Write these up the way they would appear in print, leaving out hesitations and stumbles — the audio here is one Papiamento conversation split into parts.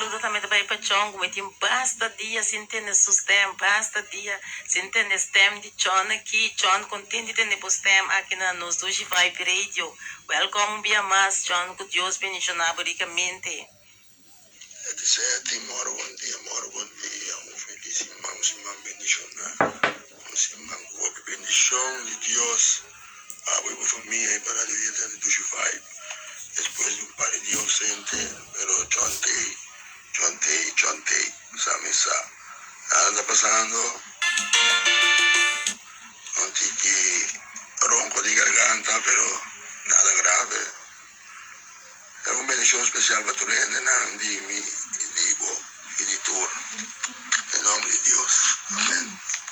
saludo tambe ta bai pa Chon ku mi tin basta dia sin tende su stem, basta dia sin tende stem di Chon aki. Chon kontent di tende bo stem aki na nos Dushi Vibe Radio. Welkom un bia mas Chon, ku Dios bendishona bo rikamente. Seti, moro bon dia, moro bon dia, un felis siman, un siman bendishoná, un siman ku hopi bendishon di Dios pa abo i bo famia i pa Radio Dieta di Dushi Vibe. Despues di un par di dia ausente, pero John tei, John tei, John tei, sa mi sa, nada ta pasando, un tiki ronco di garganta, pero nada grave. Ta un bendicion special pa tur hendenan di mi y di bo y di tur. Den nomber di Dios. Amen.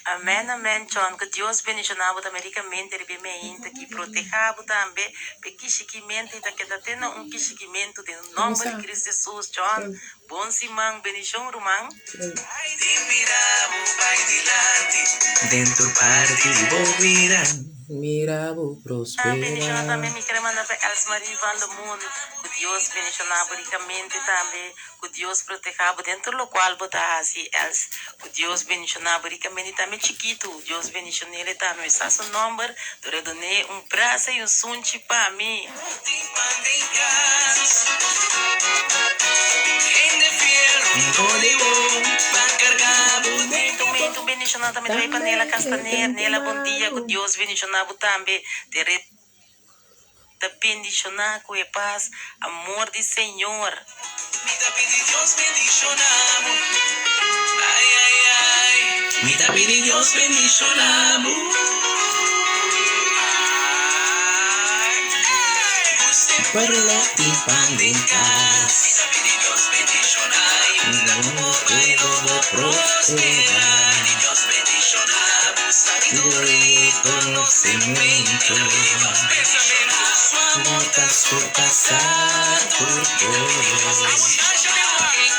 Amen amen John ku Dios bendiciona bo tambe ricamente riba e meinta ki proteha bo tambe pe kishikimente y ta keda te na un kishikimentu den nomber di Cristo Jesus John bon siman bendicion ruman. Den tur parti di bo bida. Mira bo Bendiciona prospera. tambe mi kere manda pa Elsmarie van de Moon cu Dios bendiciona bo ricamente tambe cu Dios proteha bo den tur locual bo ta haci Els cu Dios bendiciona bo ricamente tambe chikitu Dios bendicionele tambe mi sa su nomber dor e done un brasa y un sunchi pa mi. Momento bendiciona tambe ta bay pa Nela Castaner Nela bon dia cu Dios bendiciona bo tambe te re ta bendiciona cu e paz amor di Señor. Pero no tin pan den cas. Pero bo prospera. Sabiduria y conocimento. No ta surpasa tur cos.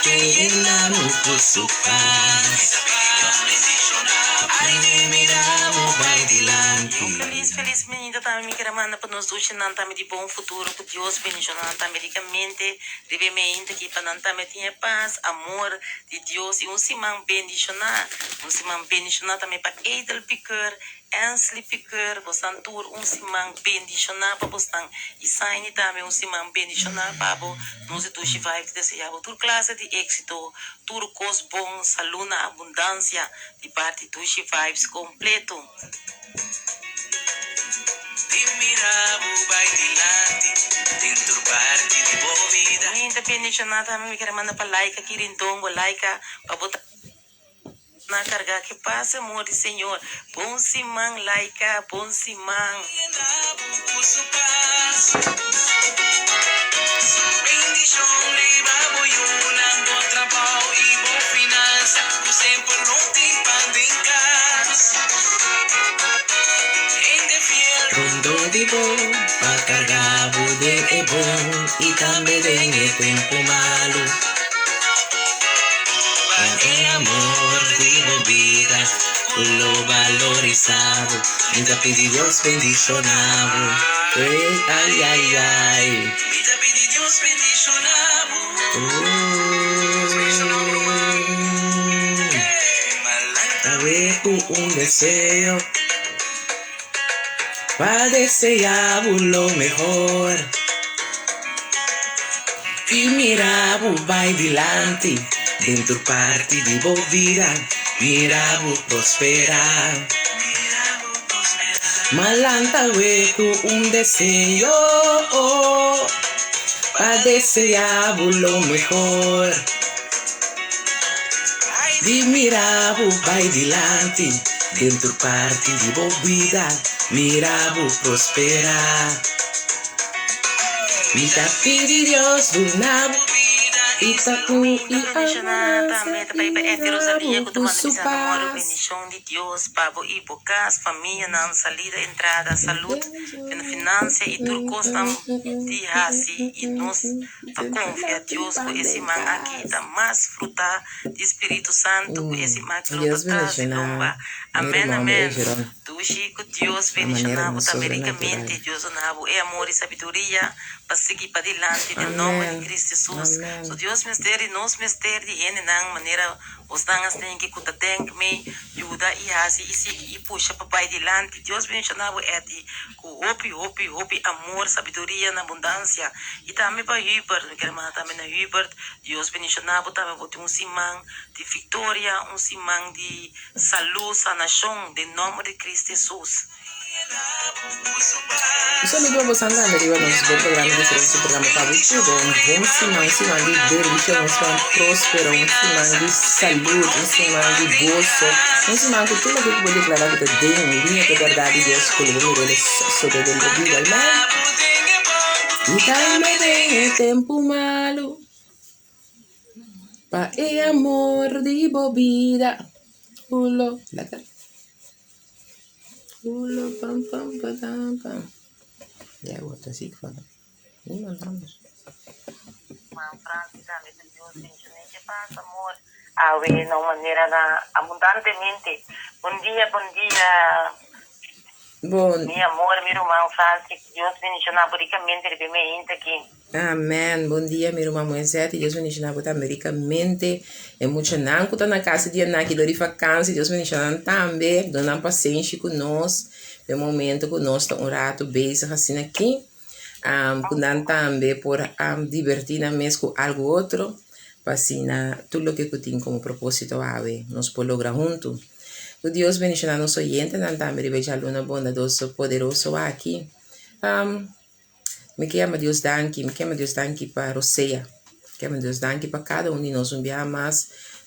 Llena bo cu su paz. Ay, mira bo bay dilanti. Un felis felis minita tambe mi kere manda pa nos dushi nan tambe di bon futuro ku Dios bendiciona nan tambe ricamente riba e meinta aki pa nan tambe tin e paz amor di Dios y un siman bendiciona un siman bendiciona tambe pa Edel Piqueur Ansley Piqueur bosnan tur un siman bendiciona pa bosnan y Saini tambe un siman bendiciona pa bo nos di Dushi Vibe ta desea bo tur clase di exito tur cos bon salud na abundancia di parti Dushi Vibes completo. Mi ta bendiciona tambe mi kere manda pa Laika Kirindongo Laika pa bo ta na carga ke paz amor di Señor bon siman Laika bon siman. Rondó di bo pa karga bo den e bon i tambe den e tempu malu. Den e amor di bo bida ku lo balorisá bo. Mi ta pidi Dios bendishoná bo. Ey ay ay ay. Awe ku un deseo pa deseá bo lo mehor i mira bo bai dilanti den tur parti di bo bida mira bo prosperá. Ma lanta awe ku un deseo pa deseá bo lo mehor. Di mira bo bai dilanti den tur parti di bo bida, mira bo prosperá. Mi ta pidi Dios duna bo i ta ku i Bendicioná amor tambe ta bai pa Etty Rosalia mira ku bo ta ku manda su bisa nan moro pas. bendicioná. bendishon di Dios pa bo i bo kas, famianan, salida, entrada, salud, finansia i tur kosnan di hasi i nos ta konfia Dios ku e siman aki ta mas fruta di Spiritu Santu ku e siman aki lo Dios ta tras di bendiciona lomba. mi Amen ruman amen. Egeron Dushi ku Dios na manera bendiciona bo nos tambe sobrenatural. rikamente. Dios duna bo e amor i sabiduria pa sigui padilanti den nomber di Amen. Cristo Jesus. So Amen. Dios mester di nos mester di hendenan manera bosnan a stinki ku ta denk mee yuda i hasi i sigui i pusha pa bai dilanti. Dios bendiciona bo Etty ku hopi hopi hopi amor, sabiduria na abundancia. I tambe pa Hubert, mi ker manda tambe na Hubert, Dios bendiciona bo tambe bo tin un siman di victoria, un siman di Salú, sanashon, den nòmber di Cristo Hesus. Un saludo pa bosan tambe riba nos bon programa diferente su programa pa bo tudo un bon siman un siman di bendicion un siman prospero un siman di salud un siman di goso un siman ku tur loke ku bo declara ku ta den liña ku e berdad di Dios ku lo bo mira el sosode den bo bida amen i tambe den e tempu malu. Pa e amor di bo bida Hulo lekker Hulo pam pam padam pam Jij wordt er ziek van hè Niemand anders. Man Francis tambe ta Dios bendicion'e ke pas amor awe na un manera na abundantemente bon dia bon dia Bon. Mi amor mi ruman Francis Dios bendiciona bo ricamente riba e meinta aki. Amen bon dia mi ruman Moisette Dios bendiciona bo tambe ricamente e muchanan cu ta na casa di anaki dor di vakantie Dios bendiciona nan tambe duna nan pasenshi cu nos den momento cu nos ta un rato bezig asina aki cu nan tambe por diverti nan mes cu algo otro pa asina tur loke cu tin como proposito awe nos por logra hunto cu Dios bendiciona nos oyentenan tambe riba e djaluna bondadoso poderoso aki. Mi ke yama Dios danki, mi ke yama Dios danki pa Rosea, mi ke yama Dios danki pa kada un di nos un biaha mas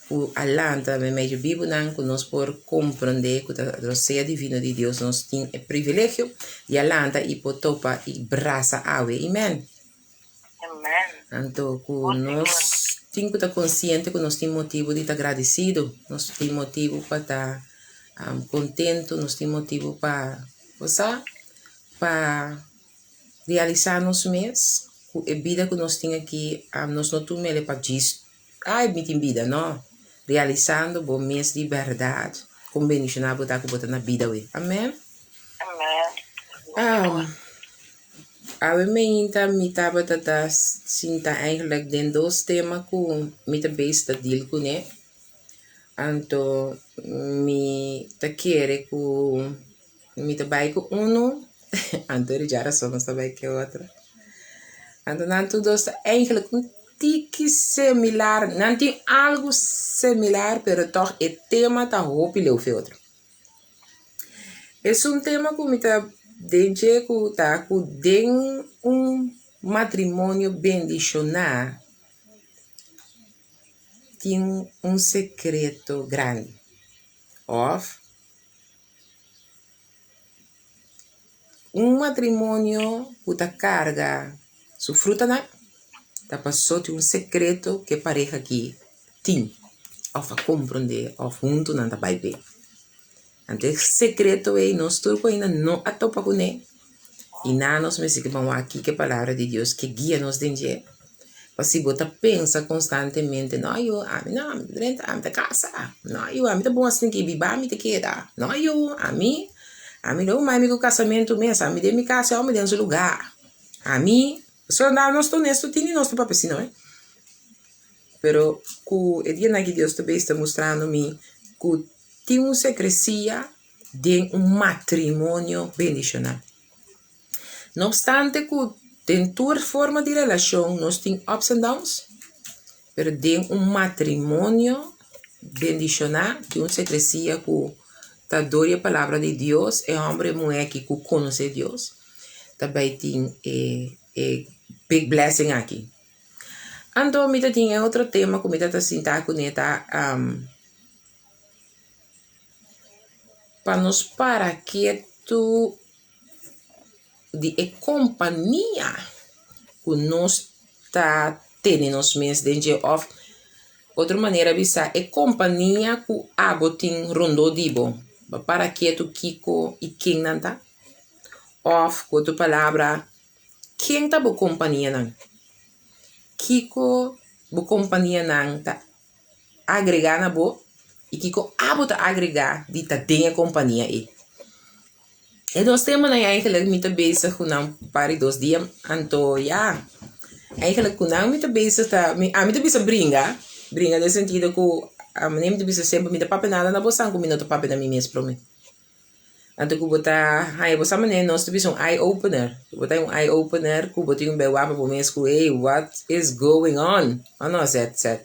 ku a lanta meimei dje bibunan ku nos por komprondé ku ta Rosea divino di Dios nos tin e privilegio di a lanta i por topa i brasa awe. Amen. Anto ku nos tin ku ta konsiente ku nos tin motibu di ta gradisido, nos tin motibu pa ta kontentu, nos tin motibu pa, bo sa, pa realisá nos mes ku e bida ku nos tin aki nos no tum'el pa djis ay mi tin bida no realisando bo mes di bèrdat kon bendishoná bo ta ku bo ta na bida awe amen awe meinta mi tabata ta sinta eigenlijk den dos tema ku mi ta bezig ta deal kuné anto mi ta kere ku. Mi ta bai ku unu, anto di djarason nos ta bai ku e otro. Anto nan tur dos ta eigenlijk un tiki similar, nan tin algu similar pero tòg e tema ta hopi leu fu e otro. Esun tema ku mi ta den dje ku ta ku den un matrimonio bendishoná tin un sekreto grandi òf. Un matrimonio ku ta karga su frutanan ta pasó tin un sekreto ku e pareha aki tin òf a komprondé òf huntu nan ta bai p'e. Anto e sekreto ei nos tur ku ainda no a topa kuné i nan nos mester ke ban wak kiko e palabra di Dios ke guia nos den dje. Pa si bo ta pensa konstantemente, no yu, ami no, ami ta drenta, ami ta kasa, no yu, ami ta bon asin ki biba mi ta keda, no yu, ami, ami no mai mi ku kasamentu mes, ami den mi kasa, ami den su lugá, ami, pasobra nan nos ta honesto tin di nos ta papia asina oi, pero ku e dianan ki Dios ta bes ta mustrando mi ku tin un sekresia den un matrimonio bendishonal. No obstante ku den tur forma di relashon nos tin ups and downs, pero den un matrimonio bendishoná tin un sekresia ku ta dor di e palabra di Dios, e hòmber i e muhé aki ku konosé Dios ta bai tin e e big blessing aki. Anto mi ta tin e otro tema ku mi ta ta sinta kuné ta pa nos para ketu. Di e kompania ku nos ta tene nos mes den dje òf Otro manera bisa e kompania ku abo tin rondó di bo. Bo para ketu kiko i ken nan ta? Òf ku otro palabra, ken ta bo kompanianan? Kiko bo kompanianan ta agregá na bo i kiko abo ta agregá di ta den e kompania ei? E dos temanan eigenlijk mi ta bezig ku nan par di dos dia, anto ya, eigenlijk ku nan mi ta bezig ta, mi ami ta bisa bringa, bringa den sentido ku mi ta bisa semper mi ta papia nada na bosan ku mi no ta papia na mi mes prome. Anto ku bo ta haña bo sa manera nos ta bisa un eye opener, bo ta un eye opener ku bo tin un bai wak pa bo mes ku hey what is going on, oh no zet zet.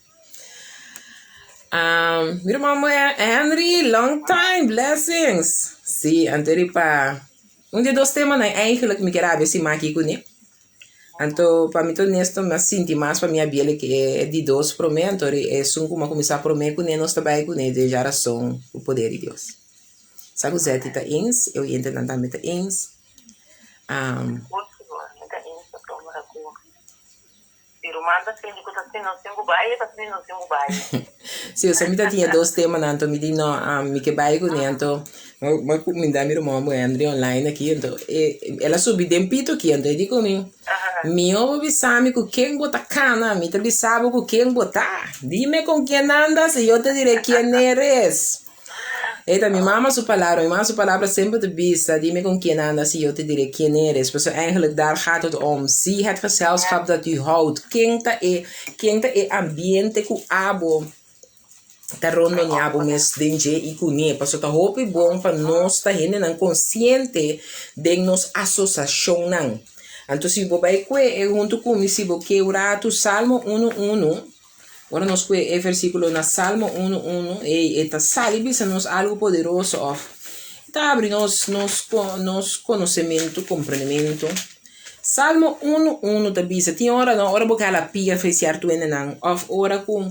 Mi ruman muhé Henry, long time, blessings. Sí, anto riba un di e dos temanan eigenlijk mi kier habia siman aki kuné. Anto pa mi ta honesto mi a sinti mas pa mi a biel ke e di dos promé, anto esun ku mi a kuminsá promé kuné nos ta bai kuné den djarason ku poder di Dios. Sa ku Zetty ta eens, e oyentenan tambe ta eens. Si ruman ta sinti ku ta sin nos tin ku bai, e ta sin nos tin ku bai. Si, osea mi ta tin e dos temanan, anto mi di no, mi ke bai kuné, anto mi a kuminda mi ruman Henry online aki, anto el a subi den pito aki, anto e di ku mi, Mihó bo bisa mi ku ken bo ta kana, mi ta bisa bo ku ken bo ta. Dime con quién andas y yo te diré quién eres. Eta mi mama su palabra, mi mama su palabra semper ta bisa, dime con quién andas y yo te diré quién eres. Pasobra eigenlijk daar gaat het om. Zie het gezelschap dat u houdt. Ken ta e, ken ta e ambiente ku abo ta rondonia bo mes den dje i kuné. Pasobra ta hopi bon pa nos ta hendenan konsiente den nos asosiashonnan. Anto si bo bai kue e huntu ku mi si bo ke un ratu Salmo unu unu. Ora nos kue e versíkulo na Salmo unu unu, ei, e ta sali bisa nos algu poderoso òf e ta abri nos nos nos konosementu, komprendementu. Salmo unu unu ta bisa, tin ora no, ora bo ke hala pia fe sierto hendenan òf ora ku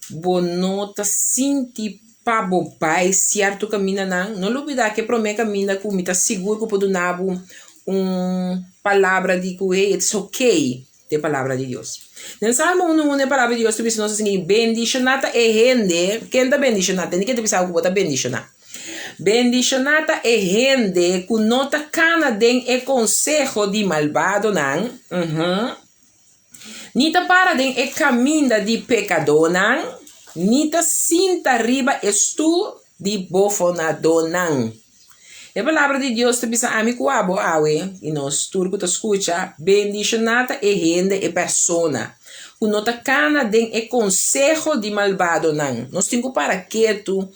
bo no ta sinti pa bo bai sierto kamindanan, no lubidá ku e promé kaminda ku mi ta sigur ku por duna bo un palabra di ku hey, it's okay. E palabra di Dios. Den Salmo unu unu e palabra di Dios ta bisa nos asin aki, Bendishoná ta e hende, ken ta bendishoná? Tende ken ta bisa ku bo ta bendishoná. Bendishoná ta e hende ku no ta kana den e konseho di malbadonan, uhum, ni ta para den e kaminda di pekadónan, ni ta sinta riba e stul di bofonadónan. E Palabra di Dios ta bisa ami ku abo awe, i nos tur ku ta skucha, Bendishoná ta e hende, e persona, ku no ta kana den e konseho di malbadonan. Nos tin ku para ketu,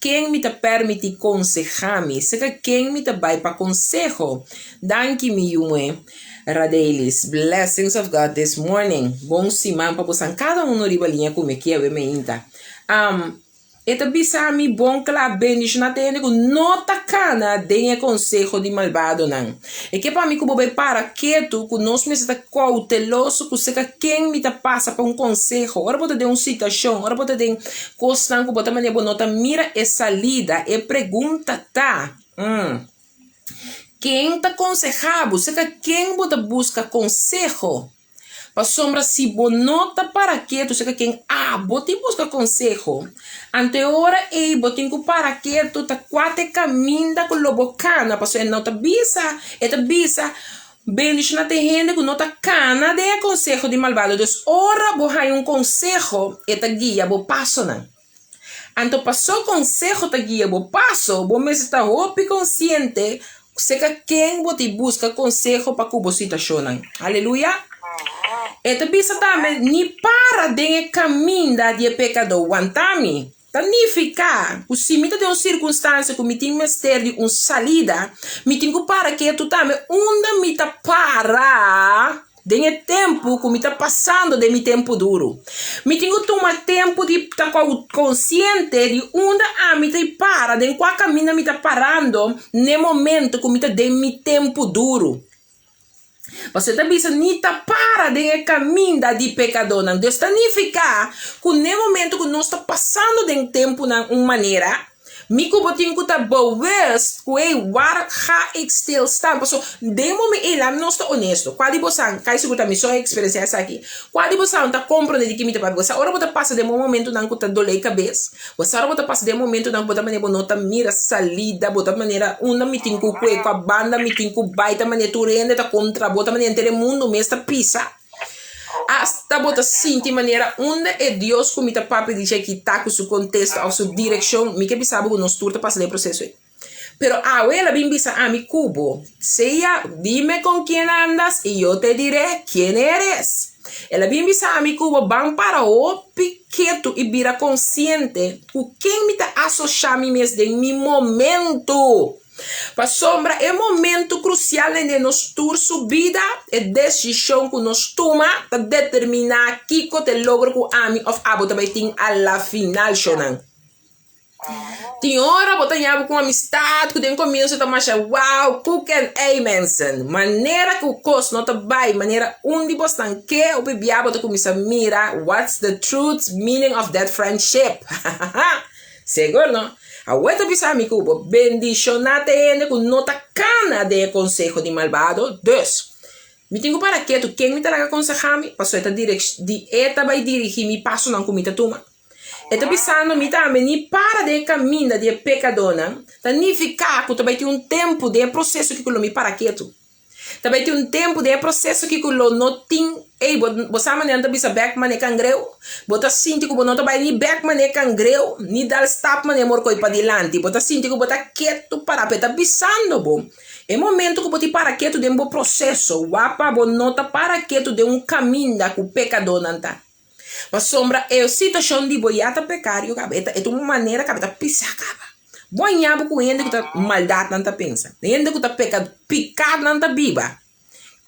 Ken mi ta pèrmití konsehá mi? Serka ken mi ta bai pa konseho? Danki mi yu muhé. Radelis, Blessings of God this morning. Bon siman pa bosan kada uno riba liña ku mi aki awe meinta. E ta bisa mi bon kla, Bendishoná ta e hende ku no ta kana den e konseho di malbadonan. E ke pa mi ku bo bai para ketu ku nos mester ta kouteloso ku seka ken mi ta pasa pa un konseho. Ora bo ta den un situashon, ora bo ta den kosnan ku bo ta manera bo no ta mira e salida, e pregunta ta, Ken ta konsehá bo? Seka ken bo ta buska konseho? Pasobra si bo no ta para ketu serka ken abo tin buska konseho, anto e ora ei bo tin ku para ketu ta kua ta e kaminda ku lo bo kana, pasobra e no ta bisa, e ta bisa, Bendishoná ta e hende ku no ta kana den e konseho di malbado. Dus ora bo haña un konseho, e ta guia bo pasonan. Anto paso konseho ta guia bo paso, bo mester ta hopi konsiente serka ken bo ta buska konseho pa ku bo situashonnan. Aleluya! E ta bisa tambe, Ni para den e kaminda di e pekadó. Wanta mi. Ta nifiká ku si mi ta den un sirkunstansia ku mi tin mester di un salida, mi tin ku para ketu tambe unda mi ta para. Den e tempu ku mi ta pasando den mi tempu duru, mi tin ku tuma tempu di ta konsiente di unda ami ta para, den kua kaminda mi ta parando n'e momento ku mi ta den mi tempu duru. Pasobra e ta bisa, Ni ta para den e kaminda di pekadónan. Dios ta nifiká ku n'e momento ku nos ta pasando den tempunan un manera. Mi ku bo tin ku ta bewust ku ey waar ga ik stil staan? Paso den momen ey laat nos ta honesto. Kua di bosan, kai sigur ta mi so a eksperensia esaki, kua di bosan ta komprende di ki mi ta papia? Bo sa ora bo ta pasa den bo momentunan ku ta dole e kabes, bo sa ora bo ta pasa den momentunan ku bo ta manera bo no ta mira salida, bo ta manera unda mi tin ku kue, kua banda mi tin ku bai, ta manera tur hende ta kontra bo, ta manera henter e mundu mes ta pisa. Asta bo ta sinti manera unda e Dios ku mi ta papia di dje aki ta ku su kontesta òf su direkshon? Mi ke bisa bo ku nos tur ta pasa den e proseso ei. Pero awe el a bin bisa ami ku bo, Sea, dime con quién andas y yo te diré quién eres. El a bin bisa ami ku bo, Ban para hopi ketu i bira konsiente ku ken mi ta asosha mi mes den mi momentu. Pasobra e momento krusial den nos tur su bida, e desishon ku nos tuma ta determiná kiko ta e logro ku ami òf abo ta bai tin a la final, shownan. Tin ora bo ta ña bo ku un amistat ku den komienso ta masha wow, koek en ei mensen. Manera ku kos no ta bai manera un di bosnan ke, hopi bia bo ta kuminsá mira what's the truth meaning of that friendship. Sigur no. Awe ta bisa mi ku bo bendishoná te hende ku no ta kana den e konseho di malbado. Dus, mi tin ku para ketu ken mi ta laga konsehá mi, pasobra e ta direk di e ta bai dirigí mi pasonan ku mi ta tuma. E ta bisando mi tambe ni para den e kaminda di e pekadónan ta nifiká ku ta bai tin un tempu den e proseso ki ku lo mi para ketu. Ta bai tin un tempu den e proseso ki ku lo no tin, ey, bo, bo sa manera nan ta bisa bek mane kangreu? Bo ta sinti ku bo no ta bai ni bek mane kangreu, ni dal stap mane morkoi padilanti. Bo ta sinti ku bo ta ketu pará, pero e ta bisando bo, e momento ku bo tin para ketu den bo proseso, wak pa bo no ta para ketu den un kaminda ku pekadónan ta. Pasobra e situashon di bo ya ta pekario kaba, e ta e ta un manera kaba, e ta pisa kaba. Bo a ña bo ku hende ku ta maldat nan ta pensa, hende ku ta peka, piká nan ta biba.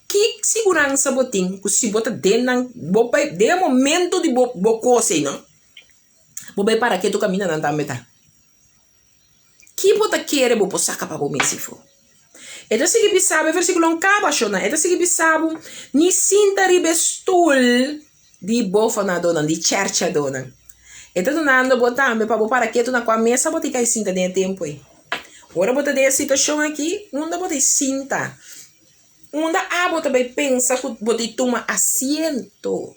Ki siguransa bo tin ku si bo ta den nan, bo bai den e momento di bo bo kos ei no, bo bai para ketu kaminda nan tambe ta? Ki bo ta kere bo por saka pa bo mes ifo? E ta sigui bisa bo, e versikulo no kaba shona, e ta sigui bisa bo, Ni sinta riba e stul di bofonadonan, di chèrchadónan. E ta dunando bo tambe pa bo para ketu na kua mesa bo tin kai sinta den e tempu ei. Ora bo ta den e situashon aki, unda bo ta sinta? Unda abo ta bai pensa ku bo ta tuma asiento?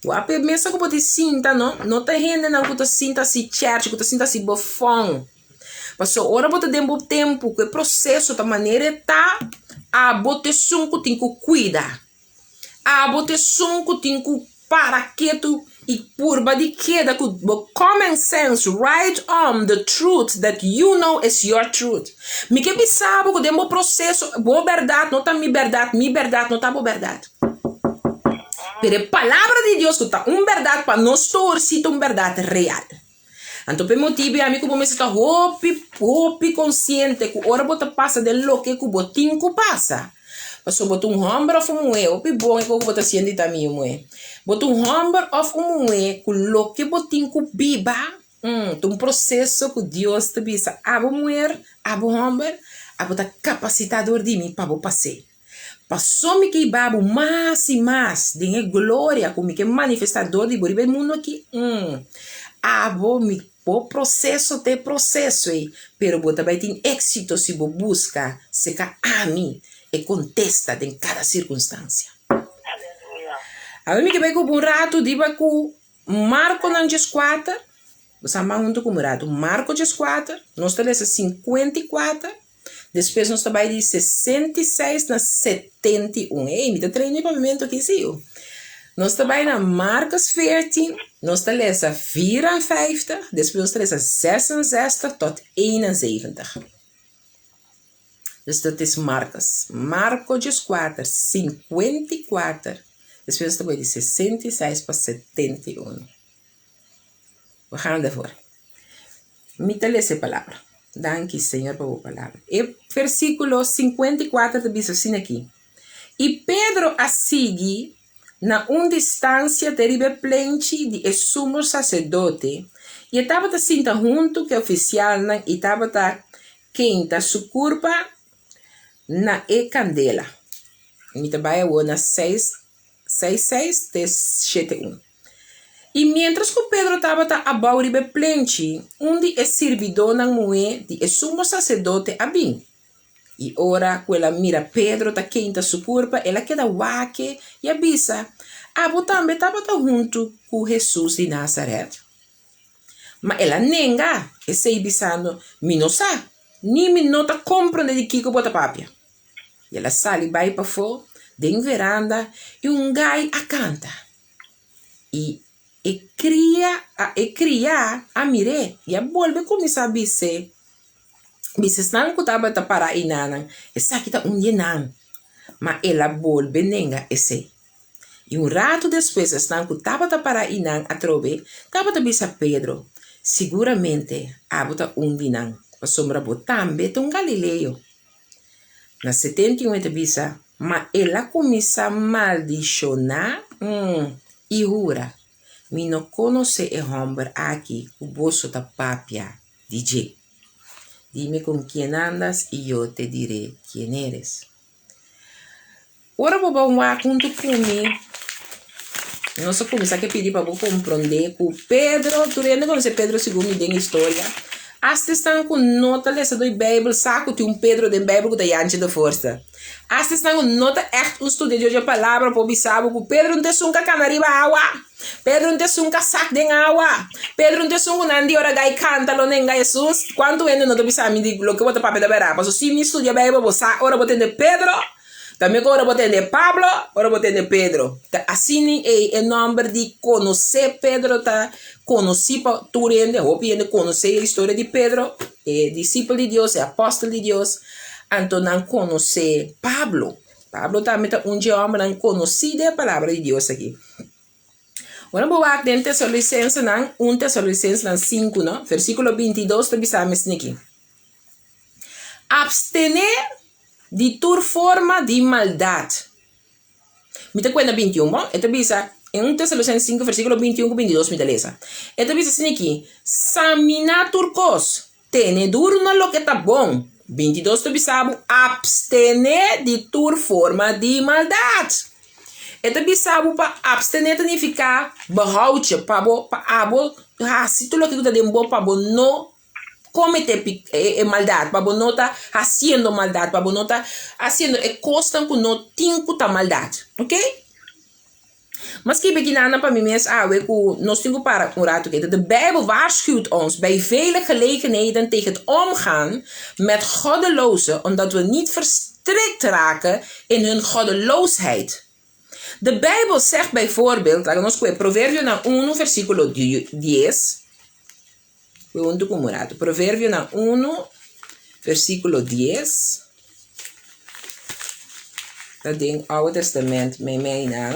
Wak e mesa ku bo tin sinta no, no ta hendenan ku ta sinta hasi chèrchi, ku ta sinta hasi bofòn. Pasobra ora bo ta den bo tempu ku e proseso ta manera e ta, abo ta esun ku tin ku kuida. Abo ta esun ku tin ku para ketu i purba di keda ku bo common sense right on the truth that you know is your truth. Mi ke bisa bo ku den bo proseso bo bèrdat no ta mi bèrdat, mi bèrdat no ta bo bèrdat. Pero e Palabra di Dios ku ta un bèrdat pa nos tur si ta un bèrdat real. Anto p'e motibu ei ami ku bo mester ta hopi, hopi konsiente ku ora bo ta pasa den loke ku bo tin ku pasa, pasobra bo ta un hòmber òf un muhé, hopi bon e kos ku bo ta hasiendo i ta mi muhé, bo ta un hòmber òf un muhé ku loke bo tin ku biba, ta un proseso ku Dios ta bisa abo muher, abo hòmber, abo ta kapasitá dor di mi pa bo pas'é. Paso mi ke hiba bo mas i mas den e gloria ku mi ke manifestá dor di bo riba e mundu aki? Umm. Abo mi bo proseso ta e proseso ei, pero bo ta bai tin éksito si bo buska seka ami e kontesta den kada sirkunstansia. Awe mi ke bai ku bo un ratu riba ku Markonan djeskuater, bo sa mas huntu ku mi un ratu, Marko djeskuater, nos ta lesa 54. Despues nos ta bai di 66 na 71. Ey, mi ta traina e papiamento aki si yu. Nos ta bai na Marcus 14, nos ta lesa 54, despues nos ta lesa 66 tot 71. Dus dat is Marcus. Marco 14, 54, despues nos ta bai di 66 pa 71. We gaan ervoor. Mi ta lesa e palabra. Danki, Señor, pa bo palabra. E versíkulo 54 ta bisa asina aki, I Pedro a sigui na un distansia te riba e plenchi di e sumo saserdote, i e tabata sinta huntu ku e ofisialnan i tabata keinta su kurpa na e kandela. Mi ta bai awor na seis, seis seis te shete un. I miéntras ku Pedro tabata abou riba e plenchi, un di e sirbidónan muhé di e sumo saserdote a bin. I ora ku el a mira Pedro ta keinta su kurpa, el a keda wak-e i a bisa, Abo tambe tabata huntu ku Hesus di Nazaret? Ma el a nenga esei bisando, Mi no sa, ni mi no ta komprondé di kiko bo ta papia. I el a sali bai pafó den veranda i un gai a kanta. I e kria a e kriá a mir'é i a bolbe kuminsá bis'é, bisa esnan ku tabata pará einanan, Esaki ta un di nan. Ma el a bolbe nenga esei. I un ratu despues esnan ku tabata pará einan atrobe tabata bisa Pedro, Siguramente abo ta un di nan, pasobra bo tambe ta un galileo. Na 71 e ta bisa, Ma el a kuminsá maldishoná i hura, Mi no konosé e hòmber aki ku boso ta papia di dje. Dime kon kien andas i yo te diré kien eres. Ora bo ban wak huntu ku mi, nos a kuminsá ke pidi pa bo komprondé ku Pedro, tur hende konosé Pedro segun mi den historia, asta esnan ku no ta lesa dor Beibel sa ku tin un Pedro den Beibel ku ta Jantje de Voorste. Asta esnan ku no ta ègt un studia dje palabra por bisa bo ku Pedro no ta esun ka kana riba awa, Pedro no ta esun ka sak den awa, Pedro no ta esun ku nan di ora gai kanta lo nenga Hesus. Kuantu hende no ta bisa mi di loke bo ta papia ta bèrdat? Pasobra si mi studia Beibel bo sa ora bo tende Pedro. Tambe ku ora bo tende Pablo, ora bo tende Pedro. Ta asina ei e nòmber di konosé Pedro ta konosí pa tur hende. Hopi hende konosé e historia di Pedro, e disipel di Dios, e apòstel di Dios. Anto nan konosé Pablo. Pablo tambe ta un dje hòmbernan konosí den e Palabra di Dios aki. Ora bo wak den Tesalonisensenan, un Tesalonisensenan sinku, no, versíkulo bintidos ta bisa mes niki. Abstené di tur forma di maldat. Mi ta kuenta bintiun, bon? E ta bisa, en un Tesalonisenses sinku versíkulo bintiun ku bintidos mi ta lesa. E ta bisa asina aki, Saminá tur kos, tene duru na loke ta bon. Bintidos ta bisa bo, Abstené di tur forma di maldat. E ta bisa bo pa abstené ta nifiká behoudje, pa bo, pa abo hasi tur loke ku ta den bo pa bo no Komete e maldat, pa bo no ta hasiendo maldat, pa bo no ta hasiendo e kosnan ku no tin ku ta maldat, ok. Mas kibe kinanan pa mi mes awe ku nos tin ku para un ratu keda. De Bijbel waarschuwt ons bij vele gelegenheden tegen het omgaan met goddelozen, omdat we niet verstrikt raken in hun goddeloosheid. De Bijbel zegt bijvoorbeeld, laga nos koe Proverbionan unu versíkulo dies. Pregunta ku un ratu. Proverbionan unu, versíkulo dies. Ta den Oude Testament meimei nan.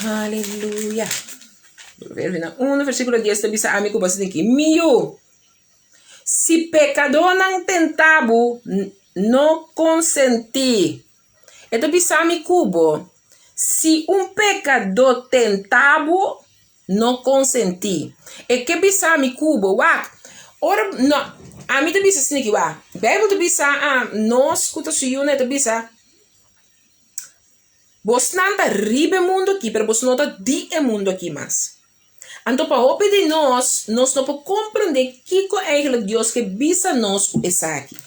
Aleluya. Proverbionan unu, versíkulo dies ta bisa ami ku bo asin'aki, Mi yu, si pekadónan tenta bo, no konsentí. E ta bisa mi ku bo, Si un pekadó tenta bo, no konsentí. E ke bisa mi ku bo, wak, ora, no, ami ta bisa asin'aki, wak, Beibel ta bisa nos ku ta su yunan, e ta bisa, Bosnan ta riba e mundu akí, pero bos no ta di e mundu akí mas. Anto pa hopi di nos, nos no por komprendé kiko eigentlik Dios ke bisa nos ku esaki.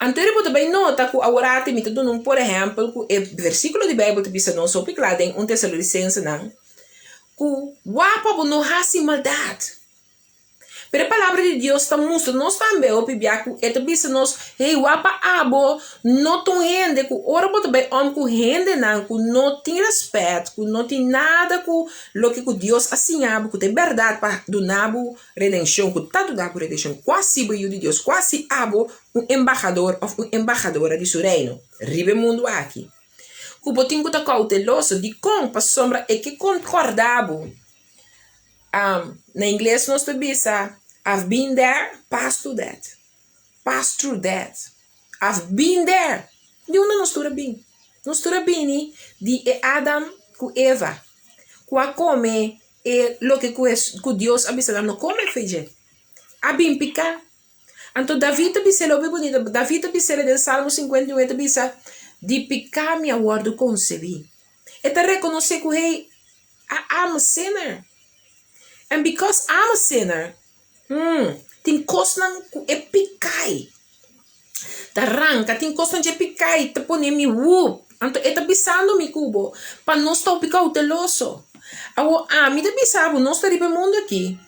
Anto bo ta bai nota ku aworati mi ta duna un por ehèmpel ku e versíkulo di Beibel ta bisa nos hopi kla den un Tesalonisensenan ku wak pa bo no hasi maldat. Pero e Palabra di Dios ta mustra nos tambe hopi bia ku e ta bisa nos, Hey, wak pa abo no ta un hende ku ora bo ta bai om ku hendenan ku no tin rèspèt, ku no tin nada ku loke ku Dios a siña bo ku ta e bèrdat pa duna bo redenshon, ku ta duna bo redenshon, ku a hasi bo yu di Dios, ku a hasi abo un embahador òf un embahadora di su Reino riba e mundu aki. Ku bo tin ku ta kouteloso. Dikon? Pasobra e ke konkorda bo. Na ingles nos ta bisa, I've been there, passed through that. Passed through that. I've been there. Di unda nos tur a bin? Nos tur a bini di e Adam ku Eva ku a kome e loke ku ku Dios a bisa nan no kome fe dje. A bin piká. Anto David ta bis'é loke bunita. David ta bis'é den Salmo 51 e ta bisa, Di piká mi a wòrdu konsebí. E ta rekonosé ku, hey, I'm a sinner. And because I'm a sinner, hmm, tin kosnan ku e pikai ta ranka, tin kosnan dje pikai ta pone mi wup. Anto e ta bisando mi ku bo pa nos ta hopi kouteloso. Awor ami ta bisa bo, nos ta riba e mundu aki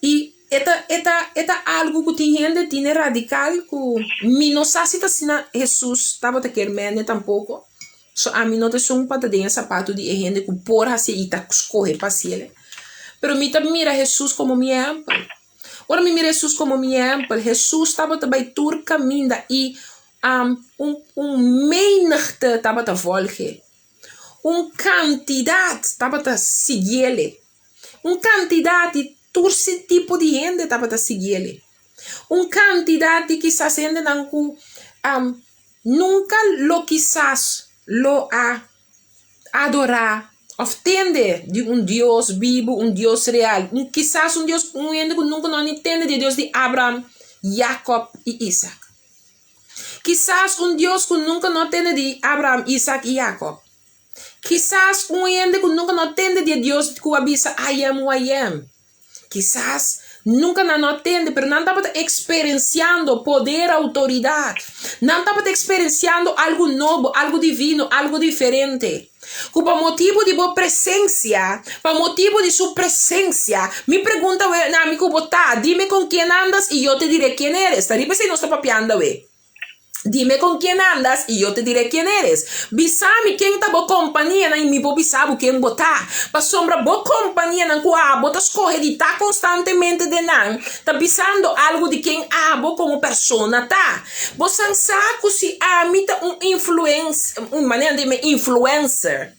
i e ta e ta e ta algu ku tin hende tine radikal ku mi no sa si ta asina Hesus tabata kier mende tampoko. So ami no ta esun pa ta den e sapatu di e hende ku por hasié i ta skohe pa hasiel. Pero mi ta mira Hesus komo mi ehèmpel. Ora mi mira Hesus komo mi ehèmpel, Hesus tabata bai tur kaminda i un un menigte tabata vòlg'e. Un kantidat tabata siguiel. Un kantidat di tur tipo di hende tabata siguiel. Un kantidat di kisas hendenan ku Nunka lo kisas lo a adorá òf tende di un Dios bibu, un Dios real, un kisas un Dios, un hende ku nunka no a ni tende di e Dios di Abraham, Jakòb i Isak. Kisas un Dios ku nunka no a tende di Abraham, Isak i Jakòb. Kisas un hende ku nunka no a tende di e Dios ku a bisa I am who I am. Kisas nunka nan no a tende, pero nan tabata eksperensiando poder, outoridat. Nan tabata eksperensiando algu nobo, algu divino, algu diferente. Ku pa motibu di bo presensia, pa motibu di su presensia, mi pregunta we na mi ku bo ta, dime con quién andas y yo te diré quién eres. Ta riba esei nos ta papiando awe. Dime con quién andas y yo te diré quién eres. Bisa mi ken ta bo kompanianan i mi por bisa bo ken bo ta. Pasobra bo kompanianan ku abo ta skohe di ta konstantemente den nan, ta bisando algu di ken abo komo persona ta. Bo san sa ku si ami ta un influens, un manera di mi influencer.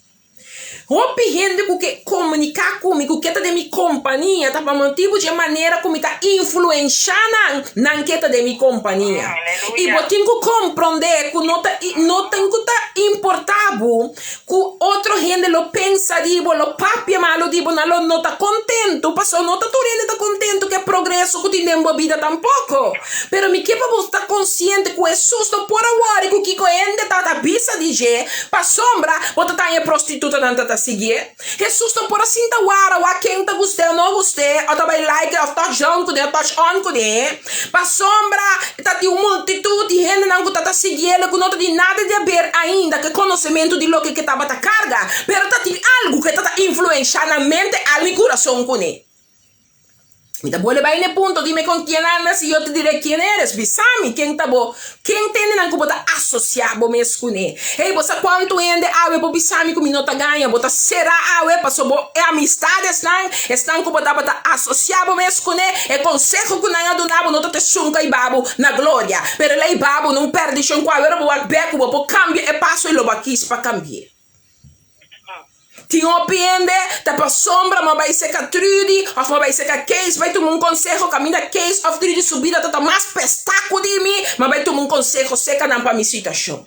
Hopi hende ku ke komuniká ku mi, ku ke ta den mi kompania, ta pa motibu dje manera ku mi ta influenshá nan, nan ke ta den mi kompania. I bo tin ku komprondé ku no ta no tin ku ta importá bo ku otro hende lo pensa di bo, lo papia malu di bo, nan lo no ta kontentu, pasobra no ta tur hende ta kontentu ku e progreso ku tin den bo bida tampoko. Pero mi ke pa bo ta konsiente ku Hesus no por a wòri ku kiko hende ta ta bisa di dje, pasobra bo ta taña e prostitutanan ta ta siguié. Hesus no por a sinta wara wak ken ta gust'é o no gust'é, o ta bai like òf touch down kuné o touch on kuné, pasobra ta tin un multitut di hendenan ku ta ta siguié ku no ta tin nada di haber ainda ku e konosementu di loke ke tabata karga, pero ta tin algu ke ta ta influenshá nan mente, alma i kurason kuné. Mi ta bolbe bai n'e punto, dime con quién andas y yo te diré quién eres. Bisa mi ken ta bo, ken ta hendenan ku bo ta asosiá bo mes kuné. Hey, bo sa kuantu hende awe por bisa mi ku mi no ta gaña? Bo ta será awe paso bo e amistadesnan, esnan ku bo tabata asosiá bo mes kuné, e konseho ku nan a duna bo no ta t'esun ku a hiba bo na gloria, pero el a hiba bo na un perdishon ku awe ora bo wak bek ku bo por kambia e paso i lo bo a kis pa kambi'é. Tin hopi hende ta pasobra mo bai seka Trudy of mo bai seka Kees bai tuma un konseho kaminda Kees of Trudy su bida ta ta mas pestá ku di mi, mi bai tuma un konseho seka nan pa mi situashon.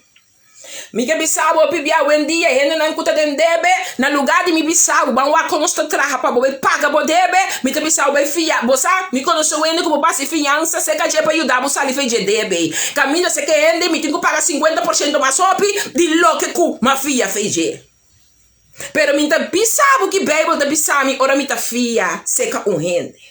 Mi ke bisa bo hopi bia awendia hendenan ku ta den debe, na lugá di mi bisa bo ban wak kon nos ta traha pa bo bai paga bo debe, mi ta bisa bo bai fia, bo sa mi konosé un hende ku bo basa e fiansa seka dje pa yuda bo sali for dje debe ei. Kaminda seka e hende mi tin ku paga 50% mas hopi di loke ku m'a fia for dje. Pero mi ta bisa bo ki Bijbel ta bisa mi ora mi ta fia seka un hende.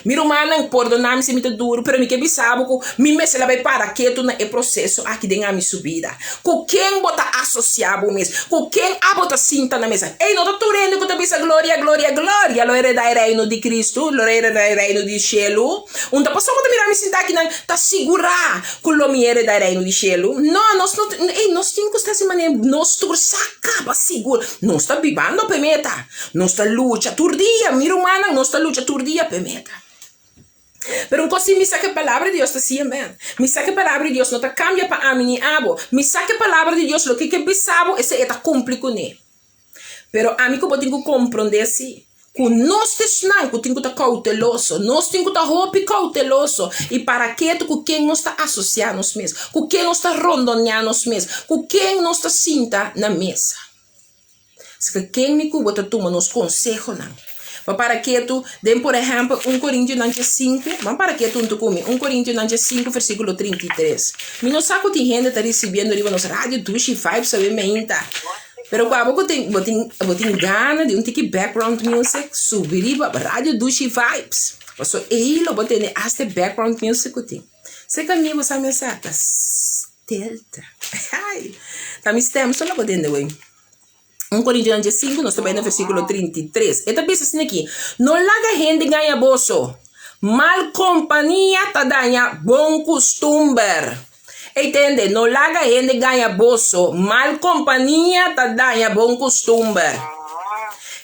Mi rumannan, pordona mi si mi ta duru, pero mi ke bisa bo ku mi mester a bai para ketu na e proseso aki den ami su bida. Ku ken bo ta asosia bo mes? Ku ken abo ta sinta na mesa? Ey, no ta tur hende ku ta bisa gloria, gloria, gloria lo hereda e reino di Kristu, lo hereda e reino di shelu. Un ta pasobra bo ta mira mi sinta akinan ta sigurá ku lo mi hereda e reino di shelu? No, nos no, ey, nos tin ku sta si manera nos tur sa kaba sigur. Nos ta bibando pa e meta. Nos ta lucha tur dia, mi rumannan, nos ta lucha tur dia pa e meta. Pero un kos si mi sa ku e palabra di Dios ta si amen. Mi sa ku e palabra di Dios no ta kambia pa ami ni abo. Mi sa ku e palabra di Dios loke ke bisa bo esei e ta kumpli kuné. Pero ami ku bo tin ku komprondé si ku nos ta esnan ku tin ku ta kouteloso, nos tin ku ta hopi kouteloso i para ketu ku ken nos ta asosiá nos mes, ku ken nos ta rondoniá nos mes, ku ken nos ta sinta na mesa. Esaki ken mi ku bo ta tuma nos konsehonan. Pa para ketu den por ehèmpel un Korintionan dje sinku, ban para ketu huntu ku mi, un Korintionan dje sinku versíkulo 33. Mi no sa ku tin hende ta risibiendo riba nos radio Dushi Vibes awe meinta. Pero ku abo ku tin bo tin bo tin gana di un tiki background music subi riba Radio Dushi Vibes. Paso ei lo bo tene asta e background music ku tin. Seka mi bo sa mi a sa ta stilte. Ai! Ta mi stem so lo bo tende wei. Un Korintionan diesinku nos ta bai na versíkulo 33. E ta bisa asina aki, No laga hende gaña boso. Mal kompania ta daña bon kustumber. Ey tende, no laga hende gaña boso, mal kompania ta daña bon kustumber.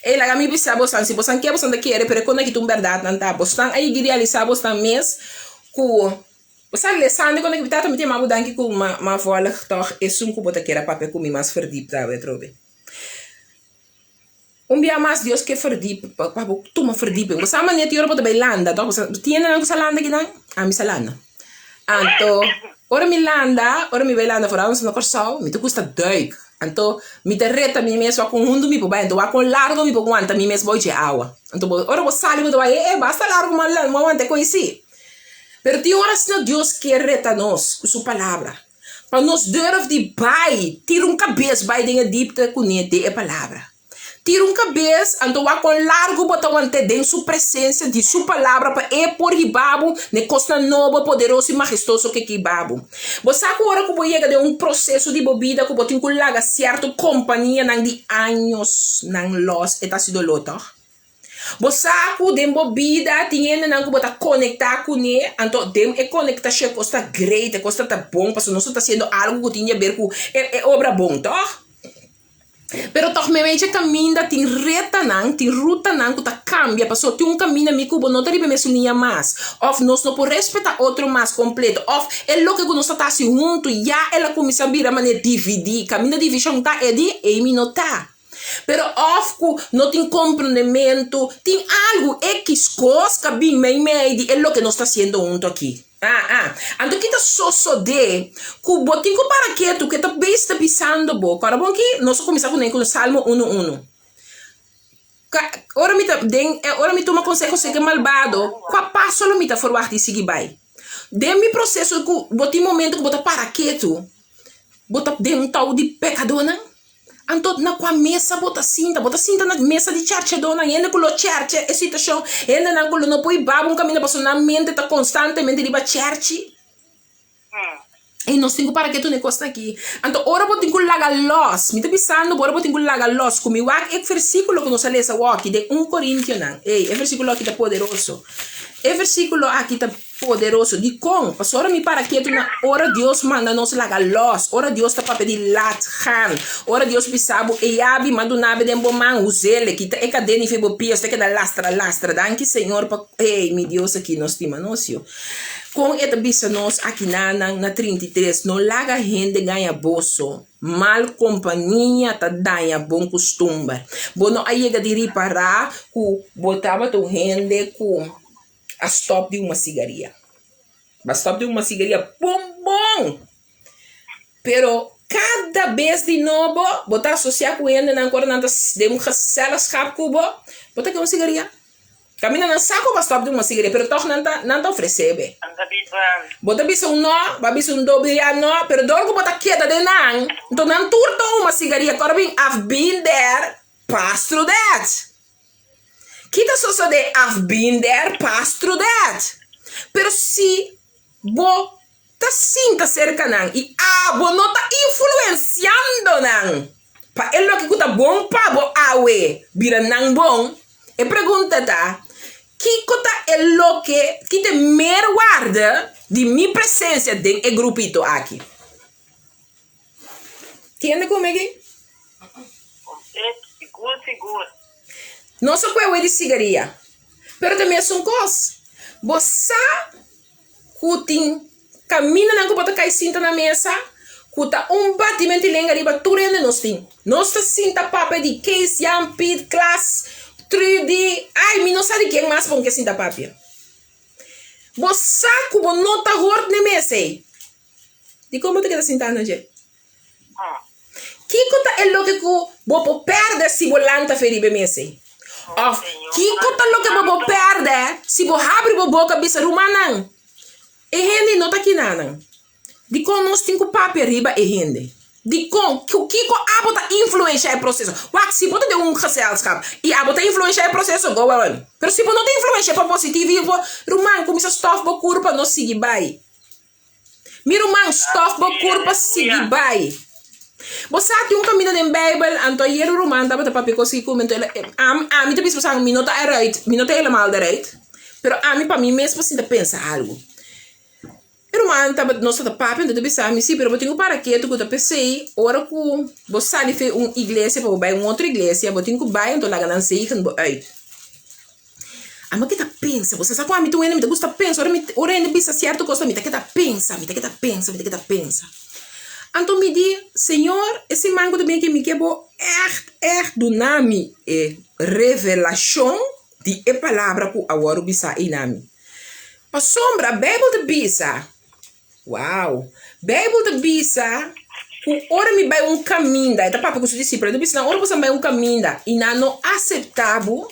Ey laga mi bisa bosan, si bosan ke bosan ta kere, pero e kon aki ta un bèrdatnan ta. Bosnan a yigi realisá bosnan mes ku bosan lesando e kon aki, mi tata mi ta yama bo danki ku m'a m'a vòlg tòg esun ku bo ta kere a papia ku mi mas verdiep ta awe atrobe. Un bia mas Dios ke verdiep pa pa bo tuma verdieping. Bo sa manera tin ora bo ta bai landa tok bo sa tin hendenan ku sa landa kinan? Ami sa landa. Anto ora mi landa, ora mi bai landa foral nos na Kòrsou mi ta gusta duik. Anto mi ta reta mi mes wak kon hundu mi por bai anto wak kon largo mi por wanta mi mes bou dje awa. Anto bo ora bo sali bo ta wak e e basta largo mi a wanta e koe si. Pero tin ora asina Dios ke reta nos ku su palabra. Pa nos durf di bai, tira un kabes bai den e dipte kuné den e palabra. Tira un kabes, anto wak kon largu bo ta want'é den su presensia di su palabra pa e por hiba bo na e kosnan nobo, poderoso i mahestoso ke hiba bo. Bo sa ku ora ku bo yega den un proseso di bo bida ku bo tin ku laga sierto kompanianan di añosnan lòs, e ta hasi doló tòg? Bo sa ku den bo bida tin hendenan ku bo ta konektá kuné, anto den e konektashon e kos ta great, e kos ta ta bon pasobra nos ta hasiendo algu ku tin di aber ku e e obra bon, tòg? Pero tòg meimei dje kaminda tin retanan, tin rutanan ku ta kambia pasobra tin un kaminda mi ku bo no ta riba e mesun liña mas òf nos no por respetá otro mas kompleto òf e loke ku nos ta ta hasi huntu ya el a kuminsá bira manera dividí, kaminda divishon ta e di ei mi no ta. Pero of ku no tin komprondementu, tin algu ekis kos ka bin meimei di e loke nos ta hasiendo huntu aki. Ah, ah. Anto ki ta sosodé ku bo tin ku para ketu ku e ta bes ta bisando bo? Kòrda bon ki nos a kuminsá kuné ku Salmo unu unu. Ka, ora mi ta den, ora mi tuma konseho serka e malbado, kua paso lo mi ta ferwagt di sigui bai? Den mi proseso ku bo tin momento ku bo ta para ketu, bo ta den un tou di pekadónan? Anto na kua mesa bo ta sinta? Bo ta sinta na mesa di chèrchedónan, hende ku lo chèrchè e situashon, hendenan ku lo no por hiba bo un kaminda pasobra nan mente ta konstantemente riba chèrchi. I nos tin ku para ketu na e kosnan aki. Anto ora bo tin ku laga lòs, mi ta bisando bo ora bo tin ku laga lòs ku mi wak e versíkulo ku nos a lesa awor aki den un Korintionan. Ey, e versíkulo aki ta poderoso. E versíkulo aki ta. Poderoso. Dikon? Pasobra mi para ketu na ora Dios manda nos laga los, ora Dios ta papia di laat gaan, ora Dios bisa bo, e yabi m'a duna bo den bo man, us'el, kita e kadena i fe bo pia, usted keda lastra lastra. Danki Señor pa, ey, mi Dios aki no stima nos yo. Kon e ta bisa nos akinanan na 33, no laga hende gaña boso, mal kompania ta daña bon kustumber. Bo no a yega di ripará ku bo tabata un hende ku. A stop di huma sigaria. Ba stop di huma sigaria bon bon. Pero kada bes di nobo bo ta asocia ku hendenan ku ora nan ta den un gezelschap ku bo, bo ta ke un sigaria. Kaminda nan sa ku bo a stop di huma sigaria pero tog nan ta nan ta ofrece be. Bo ta bisa un no, bo a bisa un doble ya no, pero dor ku bo ta keda den nan, enton nan tur ta huma sigaria. Kòrda bin, I've been there, passed through that. Ki ta sosodé af bin der pas through that? Pero si bo ta sinta serka nan i abo no ta influensiando nan pa e loke ku ta bon pa bo awe bira nan bon, e pregunta ta, kiko ta e loke, ki ta e meerwaarde di mi presensia den e grupito aki? Tiende ku mi aki? Kompleto, sigur sigur. Nos a kue wei di sigaria, pero ta mesun kos. Bo sa ku tin kamindanan ku bo ta kai sinta na mesa ku ta un batimentu di lenga riba tur hende nos tin. Nos ta sinta papia di Kees, Jan, Piet, Klaas, Trudy, ai mi no sa di ken mas bo ke sinta papia. Bo sa ku bo no ta hort n'e mesa ei. Dikon bo ta keda sintá na dje? Kiko ta e loke ku bo por pèrdè si bo lanta fe riba e mes ei? Òf, kiko ta loke bo por pèrdè si bo habri bo boka bisa, Rumannan, e hende no ta kinanan. Dikon nos tin ku papia riba e hende? Dikon? Ku kiko abo ta influensiá? influenshá e proseso. Wak, si bo ta den un gezelschap i abo ta influenshá e proseso, go on. Pero si bo no ta influenshá pa positivo i bo, ruman, kuminsá stòf bo kurpa no sigui bai. Mi ruman, stòf bo kurpa sigui bai. Bo sa tin un kaminda den Beibel, anto ayer un ruman tabata papia kos aki ku mi, anto el a, ami ta bisa bo sa mi no ta eruit, mi no ta helemaal eruit, pero ami pa mi mes bo sinta pensa algu. E ruman tabata, nos tabata papia, anto ta bisa mi, si, pero bo tin ku para ketu ku ta p'esei ora ku bo sali for un iglesia pa bo bai un otro iglesia, bo tin ku bai anto laga nan zegen bo uit. Ami a keda pensa, bo sa sa ku ami ta un hende mi ta gusta pensa, ora mi ora hende bisa sierto kos mi ta keda pensa, mi ta keda pensa, mi ta keda pensa. Anto mi di, Señor, e siman ku ta bini aki mi ke bo ègt ègt duna mi e revelashon di e palabra ku a wòrdu bisá ei na mi. Pasobra Beibel ta bisa, Wow! Beibel ta bisa ku ora mi bai un kaminda, e ta papia ku su disipelnan, e ta bisa nan, ora boso bai un kaminda i nan no aseptá bo,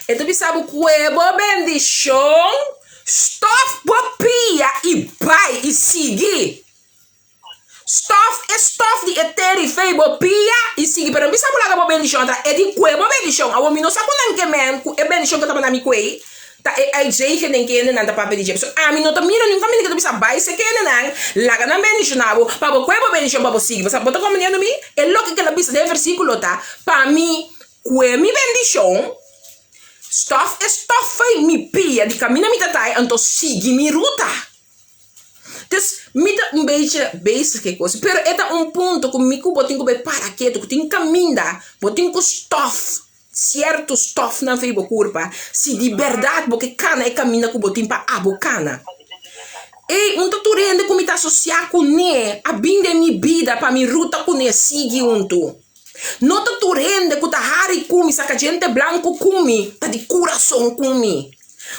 e ta bisa bo, Kue bo bendishon, stòf bo pia i bai i sigui. Stòf e stòf di e tera i fei bo pia i sigui. Pero no bisa bo laga bo bendishon atras, e di kue bo bendishon. Awor mi no sa ku nan ke men ku e bendishon ku ta manda mi kue. Ta e uitzegening kendenan ta papia di dje. Pasobra ami no ta mira niun kaminda ku ta bisa bai se kendenan, laga nan bendishoná bo, pa bo kue bo bendishon pa bo sigui. Pasobra bo ta komprendiendo mi? E loke ku el a bisa den e versíkulo ta, Pa mi kue mi bendishon, stòf e stòf fei mi pia di kaminda mi ta tai, anto sigui mi ruta. Dus mi ta un bechi bezig ku e kos, pero e ta un punto ku mi ku bo tin ku bai para ketu, ku tin kaminda bo tin ku stòf. Sierto stòfnan fei bo kurpa, si di bèrdat bo ke kana e kaminda ku bo tin pa abo kana. Ey, un ta tur hende ku mi ta asosiá kuné a bin den mi bida pa mi ruta kuné sigui huntu. No ta tur hende ku ta hari ku mi, saka djente blanku ku mi, ta di kurason ku mi.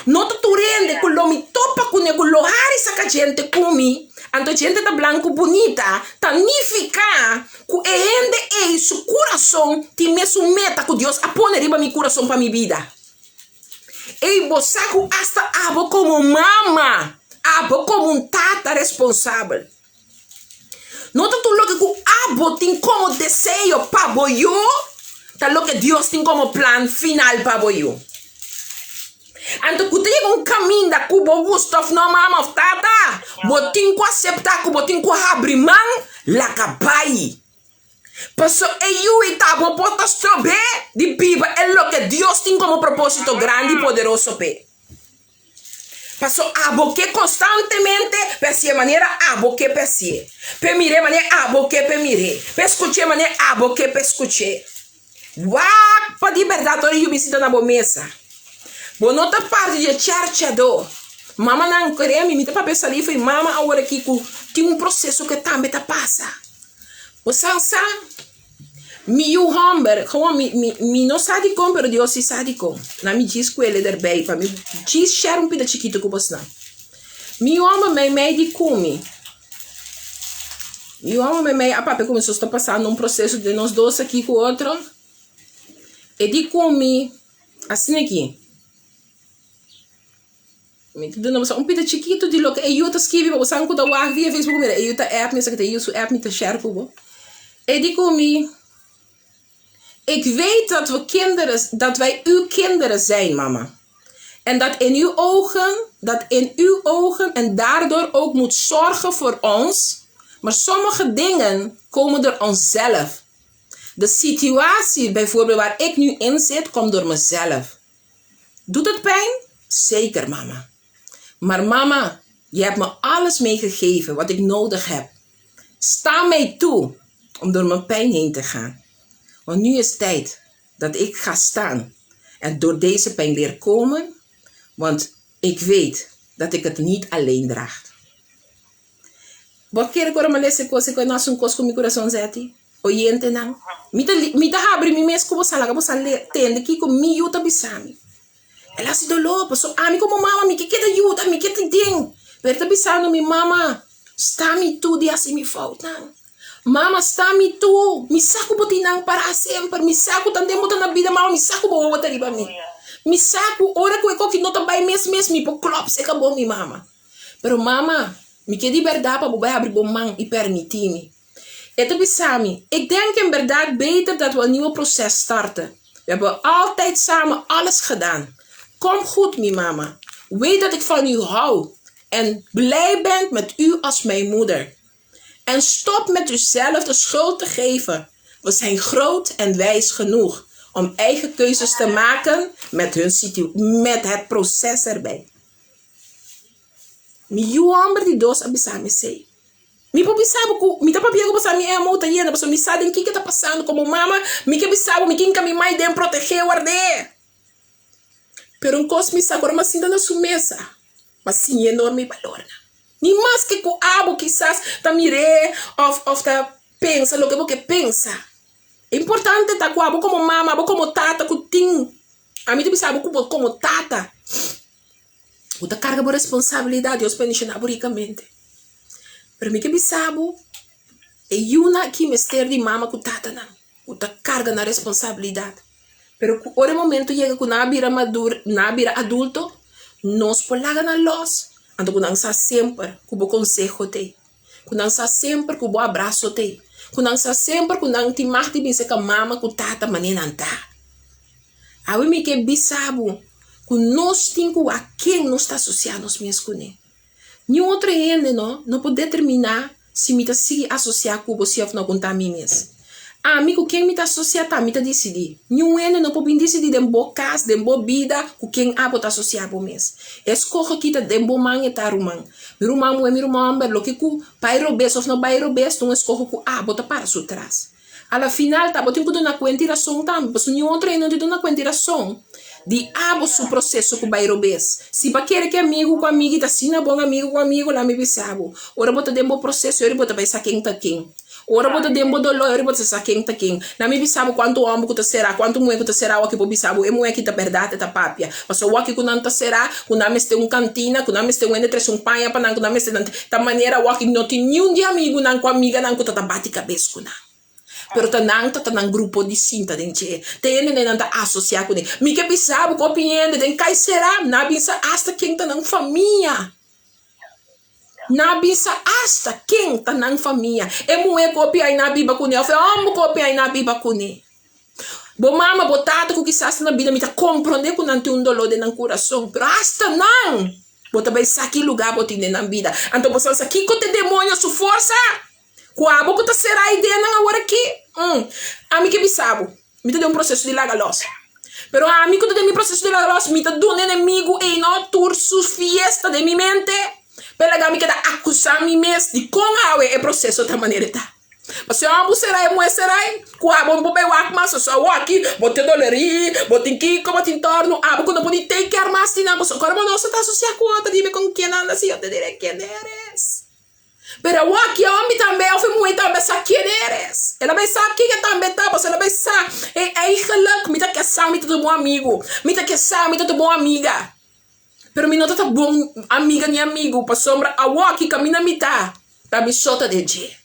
No ta tur hende ku lo mi topa kuné ku lo hari saka djente ku mi, anto djente ta blanku bunita, ta nifiká ku e hende ei su kurason tin mesun meta ku Dios a pone riba mi kurason pa mi bida. Ei bo sa ku asta abo komo mama, abo komo un tata responsabel. No ta tur loke ku abo tin komo deseo pa bo yu, ta loke Dios tin komo plan final pa bo yu. Anto ku ta yega un kaminda ku bo gusta òf no mama òf tata, bo tin ku aseptá ku bo tin ku habri man laga bai. Paso e yu i ta bo por ta strob'é di biba e loke Dios tin komo propósito grandi i poderoso p'e. Paso abo ke konstantemente p'e hasié manera abo ke p'e hasié, p'e mir'é manera abo ke p'e mir'é, p'e skuch'é manera abo ke p'e skuch'é. Wak pa di bèrdat ora yu bin sinta na bo mesa. Bo no ta parti di e chèrchèdó. Mamanan, kere mi, mi ta papia salí fo'i mama aworakí ku tin un proseso ku e tambe ta pasa. Bo sa sa? Mi yu hòmber, gewoon mi mi mi no sa dikon pero Dios si sa dikon. Na mi djis ku el derbei pa mi djis share un pida chikitu ku bosnan. Mi yu hòmber meimei di ku mi. Mi yu hòmber meimei a papia ku mi sos ta pasando un proseso den nos dos aki ku otro. E di ku mi asina aki. Mi ta duna boso un pida chikitu di loke e yu ta skibi pa bo san ku ta wak via Facebook mira e yu ta app mi esaki ta e yu su app mi ta share ku bo. E di ku mi, Ik weet dat we kinderen, dat wij uw kinderen zijn mama. En dat in uw ogen, dat in uw ogen en daardoor ook moet zorgen voor ons, maar sommige dingen komen door onszelf. De situatie bijvoorbeeld waar ik nu in zit, komt door mezelf. Doet het pijn? Zeker, mama. Maar mama, je hebt me alles meegegeven wat ik nodig heb. Sta mij toe om door mijn pijn heen te gaan. Want nu is tijd dat ik ga staan en door deze pijn leer komen, want ik weet dat ik het niet alleen draag. Bo kere ku ora mi a lesa e kos ei ku e no hasi un kos ku mi kurason zeti? Oyentenan, mi ta mi ta habri mi mes ku bo sa laga bo sa le tende kiko mi yu ta bisa mi. El hasi doló paso ami komo mama mi ke keda yuda, mi ke ta den. Pero e ta bisando mi, Mama, sta mi tu di hasi mi foutnan. Mama, sta mi tu, mi sa ku bo tin nan pará semper, mi sa ku tanten bo ta na bida, mama, mi sa ku bo wowo ta riba mi. Mi sa ku ora ku e koki no ta bai mes mes mi por klòp seka bo, mi mama. Pero mama, mi ke di bèrdat pa bo bai habri bo man i pèrmití mi. E ta bisa mi, Ik denk in berdad beter dat we een nieuwe proces starten. We hebben altijd samen alles gedaan. Kom goed, mi mama. Weet dat ik van u hou en blij ben met u als mijn moeder. En stop met uzelf de schuld te geven. We zijn groot en wijs genoeg om eigen keuzes te maken met, hun situ met het proces erbij. Mi yu hòmber di dos a bisa mi esei. Mi por bisa bo ku mi ta papia ku bo sa mi emo ta yenda pasobra mi sa den kiko ta pasando komo mama mi ke bisa bo mi kin ka mi mai den protegé ward'é. Pero un kos mi sa ku ora mi a sinta na su mesa mi a siña enorme balornan. Ni maske ku abo kisas ta mir'é òf òf ta pensa loke bo ke pensa. Importante ta ku abo komo mama abo komo tata ku tin ami ta bisa bo ku bo komo tata. Bo ta karga bo responsabilidat, Dios bendishoná bo rikamente. Pero mi ke bisa bo, e yunan aki mester di mama ku tatanan ku ta karga nan responsabilidat. Pero ku ora e momento yega ku nan a bira madur, nan a bira adulto, nos por laga nan lòs, anto ku nan sa semper ku bo konseho t'ei, ku nan sa semper ku bo abraso t'ei, ku nan sa semper ku nan tin mag di bisa ka mama ku tata manera nan ta. Awe mi ke bisa bo ku nos tin ku wak ken nos ta asosiá nos mes kuné. Niun otro hende no no por determiná si mi ta sigui asosiá ku bo si òf no ku ta mi mes. Ami ku ken mi ta asosiá ta mi ta disidí. Niun hende no por bin disidí den bo kas, den bo bida ku ken abo ta asosiá bo mes. E skoho aki ta den bo man e ta ruman. Mi ruman muhé, mi ruman hòmber, loke ku bai robes òf no bai robes ta un eskoho ku abo ta para su tras. A la final ta bo tin ku duna kuenta i rason tambe, pasobra niun otro hende no tin duna kuenta i rason di abo su proseso ku bai robes. Si bo a kere ku e amigu ku amigi ta asina bon amigu ku amigu, laga mi bisa bo, ora bo ta den bo proseso ora bo ta bai sa ken ta ken. Ora bo ta den bo doló ora bo ta sa ken ta ken. Laga mi bisa bo kuantu hòmber ku ta será, kuantu muhé ku ta será awor bo bisa bo e muhé aki ta bèrdat e ta papia. Pasobra awor ku nan ta será, ku nan mester un kantina, ku nan mester un hende trese un paña pa nan, ku nan mester nan. Ta manera awor ki no tin niun di amigunan ku amiganan ku ta ta bati kabes ku nan. Pero ta nan ta ta nan grupo di sinta den dje. Ta hende nan ta asosiá kuné. Mi ke bisa bo ku hopi hende den kai será, nan a bisa asta ken ta nan famia. Nan a bisa asta ken ta nan famia. E muhé ku hopi ai nan a biba kuné òf e hòmber ku hopi ai nan a biba kuné. Bo mama, bo tata ku kisas ta na bida mi ta komprondé ku nan tin un doló den nan kurason, pero asta nan! Bo ta bai sa ki lugá bo tin den nan bida. Anto bo sa sa kiko ta e demoño su forsa? Ku abo ku ta será ideanan aworakí? Umm. Ami ke bisa bo, mi ta den un proseso di laga lòs. Pero ami ku ta den mi proseso di laga lòs, mi ta duna enemigu ei no tur su fiesta den mi mente, pa e laga mi keda akusá mi mes di kon awe e proseso ta manera e ta. Pasobra abo sera e muhe sera ei, ku abo bo bai wak mas, so awor aki bo tin doleri, bo tin kiko, bo tin torno, abo ku no por ni take care mas di nan, pasobra ora bo no sa ta asosia ku otro, dime con quién andas y yo te diré quién eres. Pero awor aki e homber tambe of e muhe tambe sa quién eres. El a bai sa ken e tambe ta, pasobra el a bai sa, hey, eigenlijk mi ta ke sa mi ta tu bon amigu, mi ta ke sa mi ta tu bon amiga. Pero mi no ta ta bon amiga ni amigu, pasobra awor aki kaminda mi ta, ta mi so ta den dje.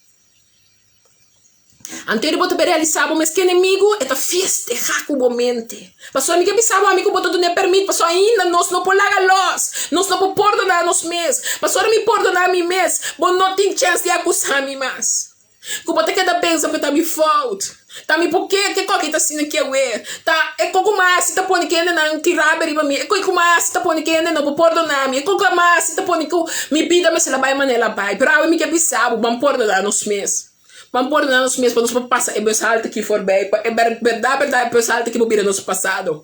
Anto bo ta be realisá bo mes ku enemigu e ta fiestehá ku bo mente. Pasobra mi ke bisa bo ami ku bo ta dun'é permit, pasobra ainda nos no por laga lòs, nos no por pordoná nos mes. Pasobra mi pordoná mi mes, bo no tin chèns di akusá mi mas. Ku bo ta keda pensa ku ta mi fout. Ta mi por ke ke koki ta asina ke awe. Ta e ko ku mas ta pone ku hendenan tin rabia riba mi. E ko ku mas ta pone ku hende no por pordona mi. E ko ku mas ta pone ku mi bida mester a bai manera el a bai. Pero awe mi ke bisa bo, ban pordona nos mes. Ban pordona nos mes pa nos por pasa e bus halte aki forbij. Pa e berdad berdad e bus halte aki por bira nos pasado.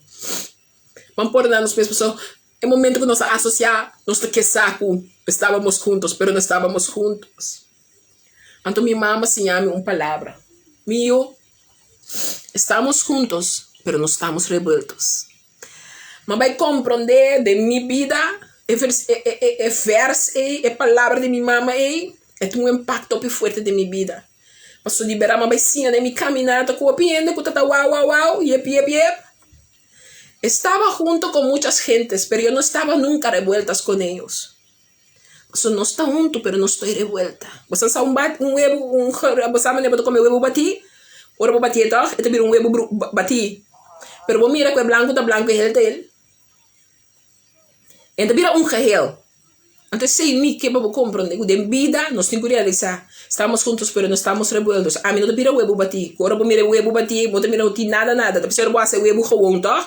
Ban pordona nos mes pasobra e momento ku nos a asosia nos ta kesa ku estabamos juntos pero no estabamos juntos. Anto mi mama siña mi un palabra, Mi yu, estamos juntos, pero no estamos revueltos. Mi a bai komprondé den mi bida e vers e e e e vers ei, e palabra di mi mama ei, e tin un impakto hopi fuerte den mi bida. Pasobra di bèrdat mi a bai siña den mi kaminata ku hopi hende ku ta ta wou wou wou, yep yep yep. Estaba junto con muchas gentes, pero yo no estaba nunca revueltas con ellos. Pasobra nos ta huntu pero nos ta revuelta. Bo sa sa un bat un webu un bo sa manera bo ta kome webu batí? Ora bo batié tòg e ta bira un webu bru batí. Pero bo mira ku e blanku ta blanku e hel ta hel. E ta bira un geheel. Anto esei mi ke pa bo komprondé ku den bida nos tin ku realisá, estamos juntos pero no estamos revueltos. Ami no ta bira webu batí, ku ora bo mira e webu batí bo ta mira no tin nada nada, ta p'esei ora bo hasi e webu gewon tòg,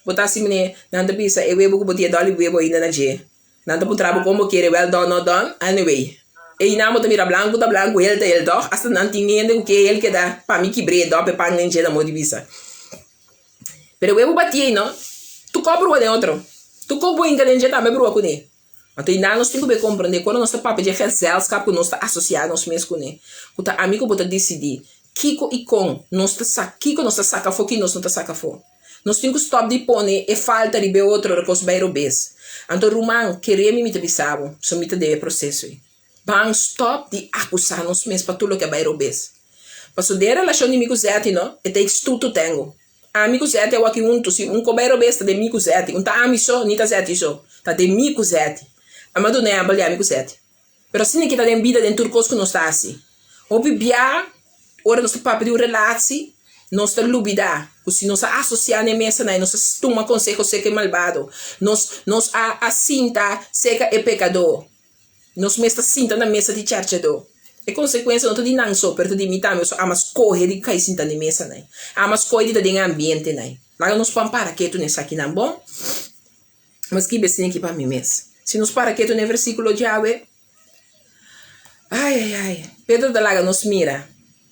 bo ta hasi manera nan ta bisa e webu ku bo tin e dòli webu ainda na dje. Nan ta puntra bo kon bo kere well done no done, anyway einan bo ta mira blanku ta blanku hel ta hel tòg, asta nan tin hende ku ke hel keda pa mi kibr'é dòp e pan den dje na modo di bisa. Pero webu batí ei no, tur kò brua den otro, tur kò ku bo hinka den dje tambe brua kuné. Anto einan nos tin ku be komprendé ku ora nos ta papia dje gezelschap ku nos ta asosiá nos mes kuné, ku ta ami ku bo ta disidí kiko i kon nos ta sa kiko nos ta saka afó ki nos no ta saka afó. Nos tin ku stòp di pone e falta riba e otro ora kos bai robes. Anto ruman, kere mi mi ta bisa bo, so mi ta den e proseso ei. Ban stòp di akusá nos mes pa tur loke a bai robes. Pasobra den e relashon di mi ku Zetty no, e takes two to tango. Ami ku Zetty a wak huntu, si un ko bai robes ta den mi ku Zetty, un ta ami so, ni ta Zetty so, ta den mi ku Zetty. Ami a duna ehèmpel di ami ku Zetty. Pero asina ke ta den bida den tur kos ku nos ta hasi. Hopi bia ora nos ta papia di un relatie, nos ta lubida ku si nos a asosiá na e mesanan i nos a tuma konseho serka e malbado, nos nos a a sinta serka e pekadó, nos mes ta sinta na mesa di chèrchèdó. E konsekuensia no ta di nan so, pero ta di mi tambe, pasobra ama skohe di kai sinta na e mesanan, ama skohe di ta den e ambientenan. Laga nos por para ketu na esakinan, bon? Mi skibi esei aki pa mi mes. Si nos para ketu na e versíkulo djawe, ai ai ai, Pedro ta laga nos mira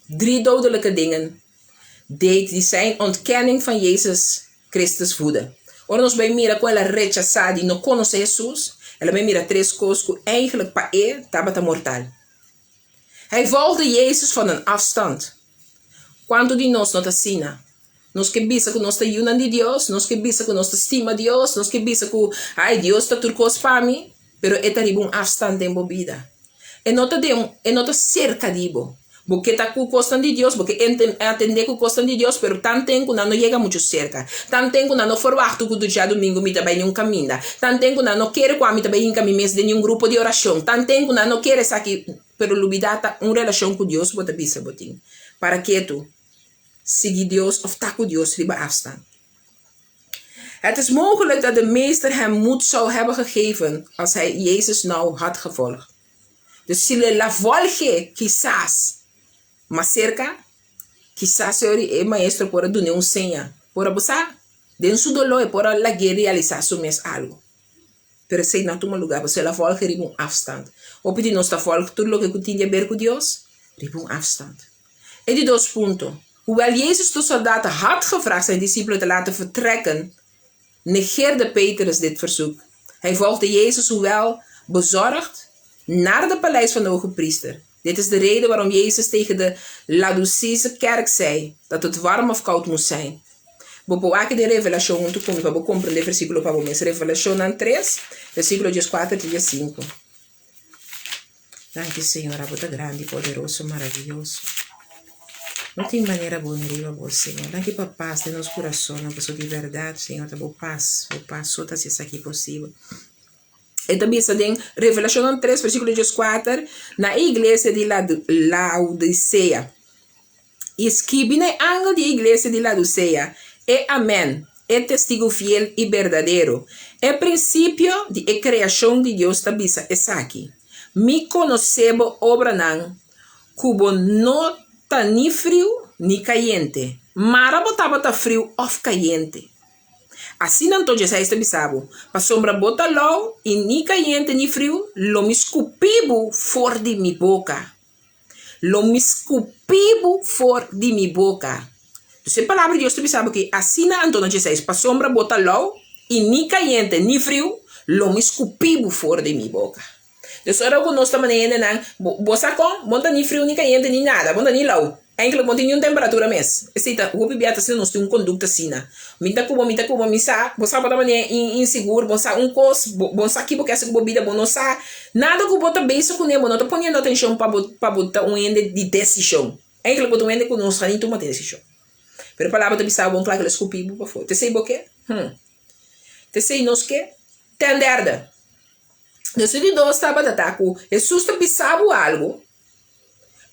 drie dodelijke dingen deed die zijn ontkenning van Jezus Christus voeden. Ora nos bai mira kon el a rechasá di no konosé Hesus, el a bai mira tres kos ku eigenlijk pa e tabata mortal. Hij volgde Jezus van een afstand. Kuantu di nos no ta asina? Nos ke bisa ku nos ta yunan di Dios, nos ke bisa ku nos ta stima Dios, nos ke bisa ku, ai, Dios ta tur kos pa mi, pero e ta riba un afstand den bo bida. E no ta den, e no ta serka di bo. Bo ke ta ku kosnan di Dios, bo ke atendé ku kosnan di Dios, pero tanten ku nan no yega muchu serka, tanten ku nan no ferwachtu ku djadumingu mi ta bai niun kaminda, tanten ku nan no kere ku ami ta bai hinka mi mes den niun grupo di orashon, tanten ku nan no kere esaki, pero lubidá ta un relashon ku Dios bo ta bisa bo tin. Para ketu. Sigui Dios of ta ku Dios riba afstand. Het is mogelijk dat de meester hem moed zou hebben gegeven als hij Jezus nauw had gevolgd. Dus si lo el a volg'é, kisas mas serka, kisas e maestro por a dun'é un seña, por a bo sa, den su doló e por a lag'é realisá su mes algu. Pero esei no a tuma lugá, pasobra el a volg'é riba un afstand. Hopi di nos ta volg tur loke ku tin di aber ku Dios riba un afstand. E di dos punto, Hoewel Jezus de soldaten had gevraagd zijn discipelen te laten vertrekken, negeerde Petrus dit verzoek. Hij volgde Jezus hoewel bezorgd naar de paleis van de hogepriester. Dit is de reden waarom Jezus tegen de Laodicese kerk zei dat het warm of koud moest zijn. Bo por wak den Revelashon huntu ku mi pa bo komprendé e versíkulo pa bo mes. Revelashonnan tres, versíkulo dieskuater te diesinku. Danki Señor, abo ta grandi, poderoso, maraviyoso. No tin manera bo riba bo, Señor. Danki pa pas den nos kurasonnan, pasobra di bèrdat, Señor, ta bo pas, bo pas so ta hasi esaki posibel. E ta bisa den Revelashonnan tres, versíkulo dieskuater, na e iglesia di Laodisea. I skibi na e angel di e iglesia di Laodisea, E Amen, e testigu fiel i berdadero, e prinsipio di e kreashon di Dios ta bisa esaki, Mi konosé bo obranan, ku bo no ta ni friu ni kayente. Mara bo tabata friu òf kayente. Asina anto Jesais ta bisa bo, Pasobra bo ta lou i ni kayente ni friu, lo mi skupí bo for di mi boka. Lo mi skupí bo for di mi boka. Dus e palabra di Dios ta bisa bo ki, Asina anto na Jesais, pasobra bo ta lou i ni kayente ni friu, lo mi skupí bo for di mi boka. Dus ora ku nos ta manda hendenan, bo bo sa kon? Bo no ta ni friu ni kayente ni nada, bo no ta ni lou. Enkele bo no tin niun temperatura mes. Esei ta hopi bia ta asina nos tin un kondukta asina. Mi ta ku bo, mi ta ku bo, mi sa, bo sa bo ta manera insigur, bo sa un kos, bo bo sa ki bo ke hasi ku bo bida, bo no sa nada ku bo ta bezig kuné, bo no ta poniendo atenshon pa bo pa bo ta un hende di desishon. Enkele bo ta un hende ku no sa ni tuma desishon. Pero e palabra ta bisa bo bon kla ku el a skupi bo pafó. T'esei bo ke? Hum. T'esei nos ke? Ten derde. Nos di dos tabata ta ku Hesus ta bisa bo algu,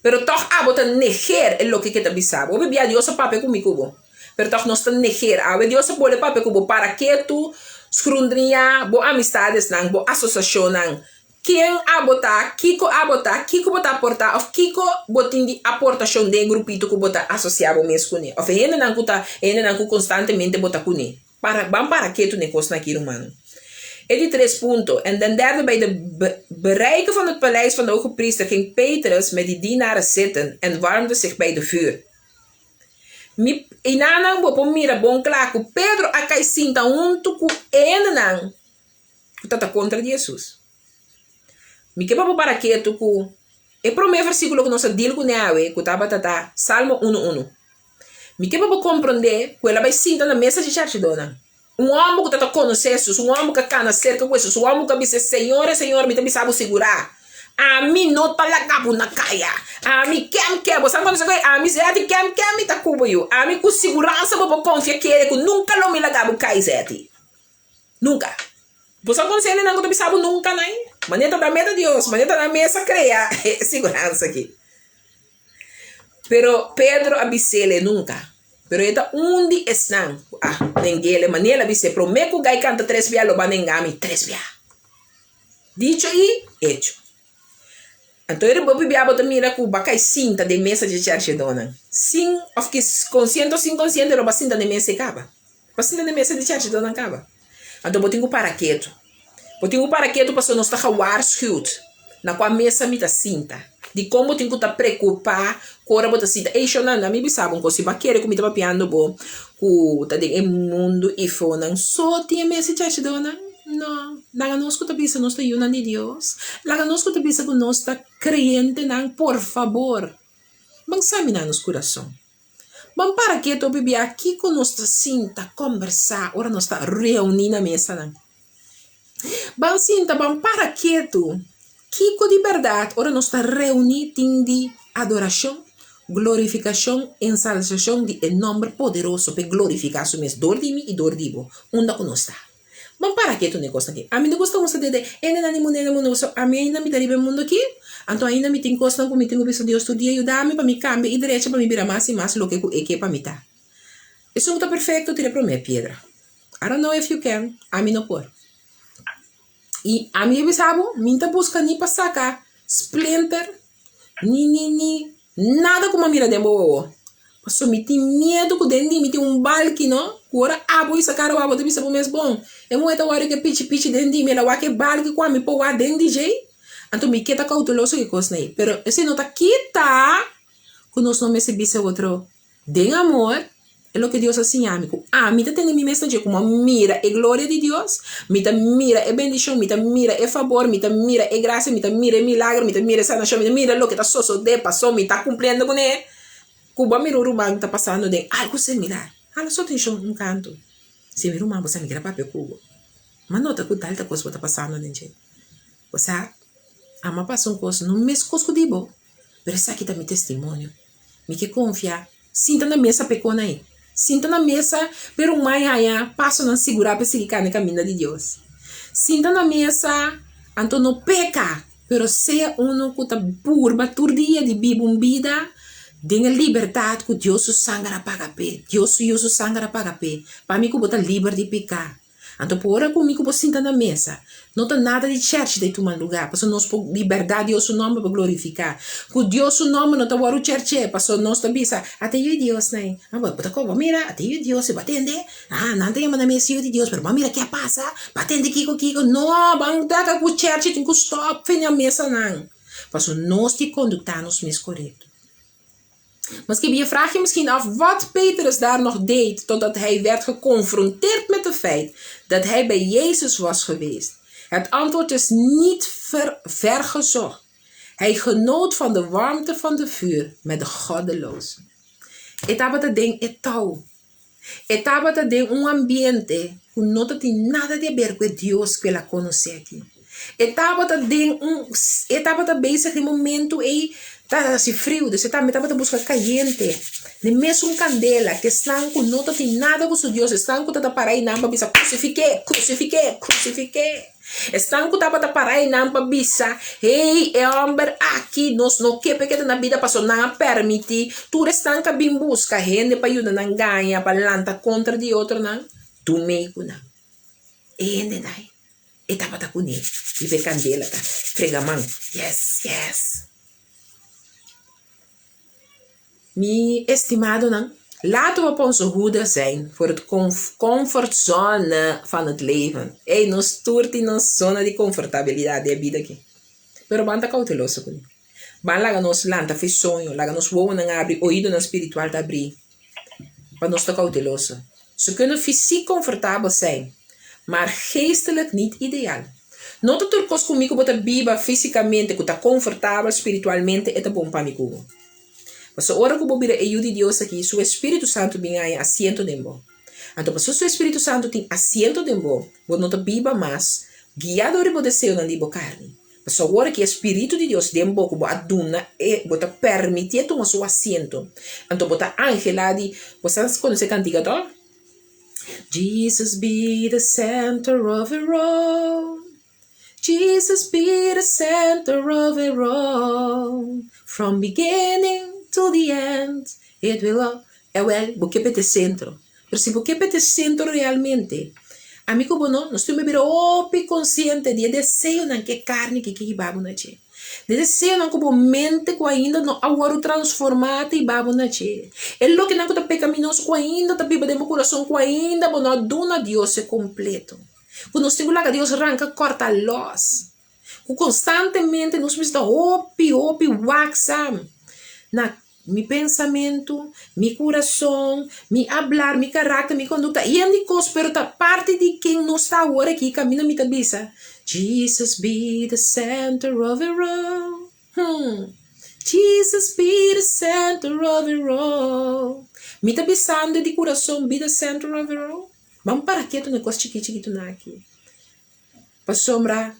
pero tòg abo ta neger e loke ke ta bisa bo. Hopi bia Dios a papia ku mi ku bo, pero tòg nos ta neger. Awe Dios a bole papia ku bo, para ke tu skrundriñá bo amistadesnan, bo asosiashonnan? Ken abo ta, kiko abo ta, kiko bo ta aportá òf kiko bo tin di aportashon den e grupito ku bo ta asosiá bo mes kuné òf e hendenan ku ta e hendenan ku konstantemente bo ta kuné. Para, ban para ketu na e kosnan aki rumannan. E di tres punto, En den derde bij de bereiken van het paleis van de hogepriester ging Petrus met die dienaren zitten en warmde zich bij de vuur. Mi enanan bo por mira bon kla ku Pedro a kai sinta huntu ku e hendenan ku ta ta kontra di Hesus. Mi ke pa bo para ketu ku e promé versíkulo ku nos a deal kuné awe ku tabata ta Salmo unu unu. Mi ke pa bo komprondé ku el a bai sinta na mesa dje chèrchidónan. Un hòmber ku ta ta konosé Hesus, un hòmber ku a kana serka ku Hesus, un hòmber ku a bisa, Señor, Señor, mi ta bisa bo sigurá, ami no ta laga bo na kaya. Ami kem ke, bo sa konosé ku ami zèti kem ke mi ta ku bo yu. Ami ku siguransa bo por konfia kere ku nunka lo mi laga bo kai zèti. Nunka. Bo sa kon hendenan ku ta bisa bo nunka nai? Manera ta da meta Dios, manera ta da mes a krea e siguransa aki. Pero Pedro a bis'el nunka. Pero e ta un di esnan ku a neng'el. Manera el a bis'é, Promé ku gai kanta tres bia lo bo a nenga mi tres bia. Dicho i hecho. Anto e riba hopi bia bo ta mira ku bo a kai sinta den mesa dje chèrchedónan. Sin òf kis konsiente òf sin konsiente lo bo a sinta den mesa e kaba. Bo a sinta den mesa di chèrchedónan kaba. Anto bo tin ku para ketu. Bo tin ku para ketu pasobra nos ta gewaarschuwd na kua mesa mi ta sinta. Dikon bo tin ku ta prekupá ku ora bo ta sinta? Ey shonnan, mi bisa bo un kos, si bo a kere ku mi ta papiando bo ku ta den e mundu ifonan so tin e mesa di chèrchedónan? No, laga nos ku ta bisa nos ta yunan di Dios, laga nos ku ta bisa ku nos ta kreyentenan, por fabor, ban saminá nos kurason. Ban para ketu hopi bia kiko nos ta sinta kombersá ora nos ta reuní na mesanan. Ban sinta, ban para ketu kiko di bèrdat ora nos ta reuní tin di adorashon, glorifikashon, ensalsashon di e nòmber poderoso p'e glorifiká su mes dor di mi i dor di bo, unda ku nos ta. Bon para ke tur e kosnan aki? Ami no gusta usa dede ene nan di mundu ene mundu pasobra ami ainda mi ta riba e mundu aki, anto ainda mi tin kosnan ku mi tin ku bisa Dios tur dia yuda mi pa mi kambia i drecha pa mi bira mas i mas loke ku e ke pa mi ta. Esun ku ta perfekto tira e promé piedra. I don't know if you can, ami no por. I ami a bisa bo, mi no ta buska ni pa saka splinter Ni ni ni nada ku mi a mira den bo wowo. Pasobra mi tin miedu ku den di mi tin un balki no, ku ora abo hisa kara wak bo ta bisa bo mes bon, e muhé ta wòrdu ku e pichi pichi den di mi, el a wak e balki ku ami por wak den di djei. Anto mi ke ta kouteloso ku e kosnan ei. Pero esei no ta kita ku nos no mester bisa otro Den amor, e loke Dios a siña mi, ku ami ta tene mi mes na dje, ku mi a mira e gloria di Dios, mi ta mira e bendishon, mi ta mira e fabor, mi ta mira e grasia, mi ta mira e milagro, mi ta mira e sanashon, mi ta mira loke ta sosodé paso mi ta kumpliendo kuné, ku bo a mira un ruman ta pasando den algu similar. Hala su atenshon un kantu. Si mi ruman bo sa mi kere papia ku bo. Mi a nota ku tal ta kos bo ta pasando den dje. Bo sa, ami a pasa un kos no meskos ku di bo, pero esaki ta mi testimonio. Mi ke konfia. Sinta na mesa p'e kon ai. Sinta na mesa p'e ruman haña pasonan sigurá p'e sigui kana e kaminda di Dios. Sinta na mesa, anto no peka, pero sea unu ku ta purba tur dia di biba un bida den e libertat ku Dios su sanger a paga p'e, Dios su Yu su sanger a paga p'e, pa mi ku bo ta liber di piká. Anto por ora ku mi ku bo sinta na mesa, no ta nada di chèrchi ta e tuma lugá, pasobra nos por di bèrdat Dios su nòmber por glorifiká. Ku Dios su nòmber no ta wòrdu chèrch'é, pasobra nos ta bisa, Ata e yu di Dios nan. Ah, bo ta koba mira, ata e yu di Dios, bo a tende? Ah, nan ta yama nan mes yu di Dios, pero bo a mira ke a pasa? Bo a tende kiko kiko? No, ban laga ku chèrchi tin ku stòp fini a mesanan, pasobra nos tin konduktá nos mes korekto. Maske je vraagt je misschien af wat Petrus daar nog deed totdat hij werd geconfronteerd met het feit dat hij bij Jezus was geweest. Het antwoord is niet ver, vergezocht. Hij genoot van de warmte van de vuur met de goddelozen. E tabata den e touw. E tabata den un ambiente ku no ta tin nada di aber ku e Dios ku el a konosé aki. E tabata den un, e tabata bezig den momento ei ta hasi friu, dus e tambe tabata buska kayente. Den mesun kandela ku esnan ku no ta tin nada ku su Dios, esnan ku ta para einan pa bisa krusifik'é, krusifik'é, krusifik'é. Esnan ku tabata pará einan pa bisa, Hey, e hòmber aki, nos no ke p'e keda na bida pasobra nan a pèrmití tur esnan ku a bin buska hende pa yuda nan gaña pa lanta kontra di otronan, tum'é ku nan. E hendenan ei. E tabata kuné riba e kandela ta frega man. Yes, yes. Mi estimadonan, laten we op onze hoede zijn voor het comfortzone van het leven. Ey, nos tur tin nos zona di comfortabilidad den e bida aki. Pero ban ta cauteloso kuné. Ban laga nos lanta fe soño, laga nos wowonan abri, oidonan spiritual ta abri, pa nos ta cauteloso. Ze kunnen fysiek comfortabel zijn, maar geestelijk niet ideaal. No ta tur kos ku mi ku bo ta biba físikamente ku ta konfortabel spiritualmente e ta bon pa mi ku bo. Pasobra ora ku bo bira e yu di Dios aki, su Espíritu Santu bin haña asiento den bo. Anto pasobra su Espíritu Santu tin asiento den bo, bo no ta biba mas guiá dor di bo deseonan di bo karni. Pasobra ora ku e Spiritu di Dios den bo ku bo a duna e, bo ta permitié tuma su asiento. Anto bo ta anhelá di, bo sa konosé e kantika tòg? Jesus be the center of it all Jesus be the center of it all From beginning to the end It will all Ewel, bo ke p'e centro. Pero si bo ke p'e centro realmente, ami ku bo no, nos tin ku bira hopi konsiente di e deseonan ku e karni ke ke hiba bo na dje. Di deseonan ku bo mente ku ainda no a wòrdu transformá ta hiba bo na dje. E lokenan ku ta pekaminoso ku ainda ta biba den bo kurason ku ainda bo no a duna Dios e kompleto. Ku nos tin ku laga Dios ranka kòrta lòs. Ku konstantemente nos mester ta hopi hopi waksam na mi pensamentu, mi kurason, mi ablar, mi karakter, mi kondukta, yen di kos, pero ta parti di ken nos ta awor aki kaminda mi ta bisa, Jesus be the center of it all, hmm, Jesus be the center of it all. Mi ta bisando di kurason, be the center of it all. Ban para ketu na e kos chikí chikitunan aki. Pasobra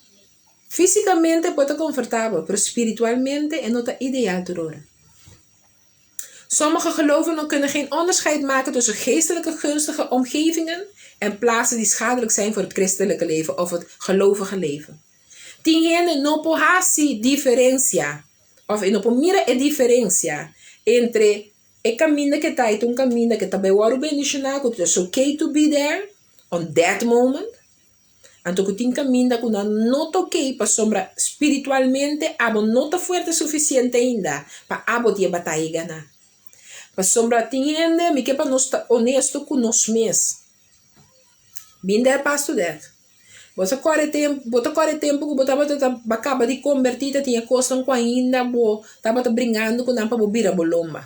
físikamente bo ta konfortabel, pero spiritualmente e no ta ideal tur ora. Sommige gelovigen kunnen geen onderscheid maken tussen geestelijke gunstige omgevingen en plaatsen die schadelijk zijn voor het christelijke leven of het gelovige leven. Tin hende no por hasi diferensia of e no por mira e diferensia entre e kaminda ke ta i ta un kaminda ke ta bai wòrdu bendishoná ku it's okay to be there on that moment. Anto ku tin kaminda ku nan no ta okey pasobra spiritualmente abo no ta fuerte sufisiente ainda pa abo di e bataya gana. Pasobra tin hende, mi ke pa nos ta honesto ku nos mes. Bin der pas to det. Bo ta kore tempu, bo ta kore tempu ku bo tabata ta ba kaba di kombertí ta tin e kosnan ku ainda bo tabata bringando ku nan pa bo bira bo lomba.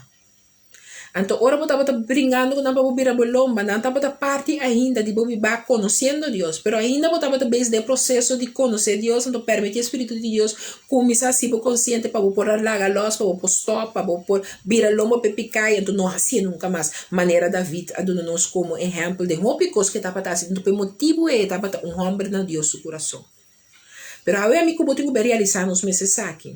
Anto ora bo tabata bringando ku nan pa bo bira bo lomba, nan tabata parti ainda di bo bibá konosiendo Dios. Pero ainda bo tabata bezig den e proseso di konosé Dios, anto permití e spiritu di Dios kuminsá hasi bo konsiente pa bo por a laga lòs, pa bo por stòp, pa bo por bira lomba pa e piká i anto no hasié nunka mas, manera David a duna nos komo ehèmpel den hopi kos ku e tabata hasi. Anto pa e motibu ei e tabata un hòmber na Dios su kurason. Pero awe ami ku bo tin ku bai realisá nos mes esaki.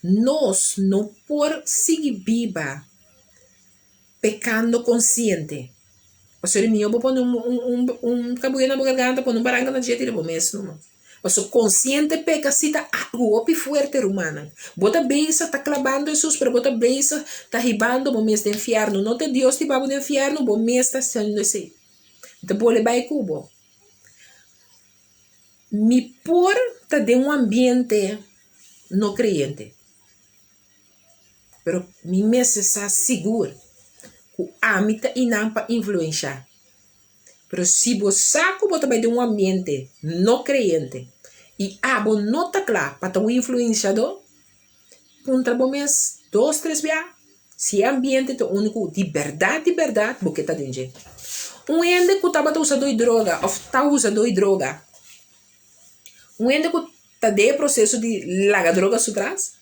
Nos no por sigui biba pekando konsiente. Pasobra mihó bo pone un kabuya na bo garganta, pone un baranka na dje tira bo mes numa. Pasobra konsiente peka si ta algu hopi fuerte rumannan. Bo ta bezig ta klabando Hesus pero bo ta bezig ta hibando bo mes den fièrnu. No ta Dios ta hiba bo den fièrnu, bo mes ta hasiendo esei. Ta bole bai ku bo. Mi por ta den un ambiente no creyente, pero mi mester sa sigur cu ami ta inan pa influencia. Pero si bo sa cu bo ta bai den un ambiente no creyente y abo no ta cla pa ta un influenciador, puntra bo mes dos tres bia si e ambiente ta unu cu di berdad di berdad bo ke ta den dje. Un hende cu tabata usa doi droga of ta usa doi droga, un hende cu ta den e proceso di laga droga su tras,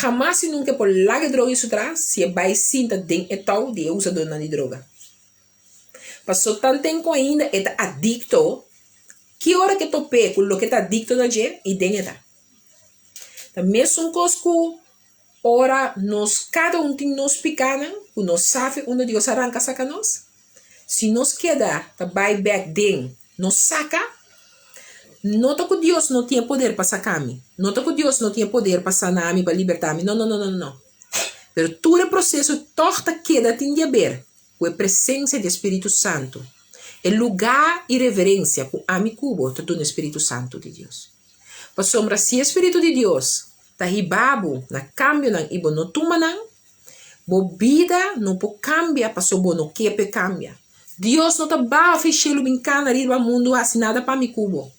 hamas y nunca e por laga e droga su tras si e bay sinta den e touw di e usadornan di droga. Paso tanten cu ainda e ta adicto, ki ora cu e tope cu loke e ta adicto na dje y den e ta. Ta mesun kos ku ora nos kada un tin nos pikánan ku nos sabi unda Dios a ranka saka nos. Si nos keda ta bai bèk den nos saka, no ta ku Dios no tin e poder pa saka mi, no ta ku Dios no tin e poder pa sana mi, pa libertá mi, no, no, no, no, no. Pero tur e proseso tòg ta keda tin di aber ku e presensia di e Spiritu Santu. E lugá i reverensia ku ami ku bo ta duna e Spiritu Santu di Dios. Pasobra si e Spiritu di Dios ta hiba bo na kambionan i bo no tuma nan, bo bida no por kambia pasobra bo no ke p'e kambia. Dios no ta baha for e shelu bin kana riba mundu hasi nada pa mi ku bo.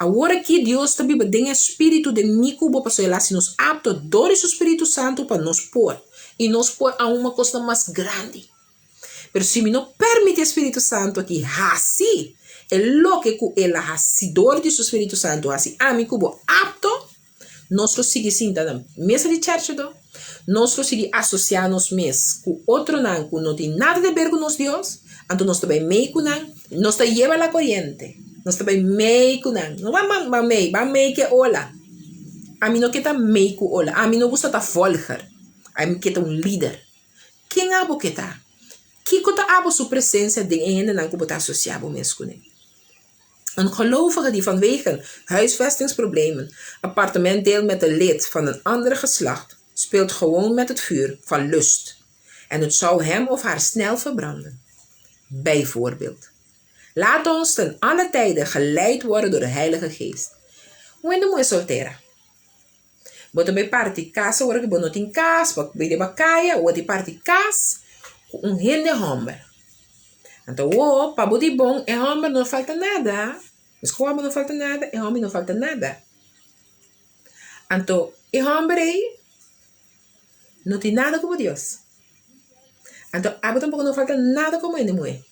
Awor aki Dios ta biba den e Spiritu den mi ku bo pasobra el a hasi nos apto dor di su Spiritu Santu pa nos por i nos por aun mas kosnan mas grandi. Pero si mi no permiti e Spiritu Santu aki hasi e loke ku el a hasi dor di su Spiritu Santu hasi ami ku bo apto, nos lo sigui sinta na mesa di chèrchi do, nos lo sigui asosiá nos mes ku otronan ku no tin nada di ber ku nos Dios, anto nos ta bai mei ku nan, nos ta yeba la koriente, nos ta bai mei ku nan, no ban ban ban mei, ban mei ku e ola. Ami no ke ta mei ku ola, ami no gusta ta volger, ami ke ta un lider. Ken abo ke ta? Kiko ta abo su presensia den e hendenan ku bo ta asosiá bo mes kuné? Een gelovige die vanwege huisvestingsproblemen appartement deelt met een lid van een ander geslacht, speelt gewoon met het vuur van lust en het zou hem of haar snel verbranden. Bijvoorbeeld. Laat ons ten alle tijden geleid worden door de Heilige Geest. Un hende muhé soltera. Bo ta bai parti kas ora ku bo no tin kas, bo bai riba kaya, bo ta parti kas ku un hende hòmber. Anto awor pa bo di bon e hòmber no falta nada, meskos ku abo no falta nada, e hòmber no falta nada. Anto e hòmber ei no tin nada ku bo Dios. Anto abo tampoko no falta nada komo hende muhé.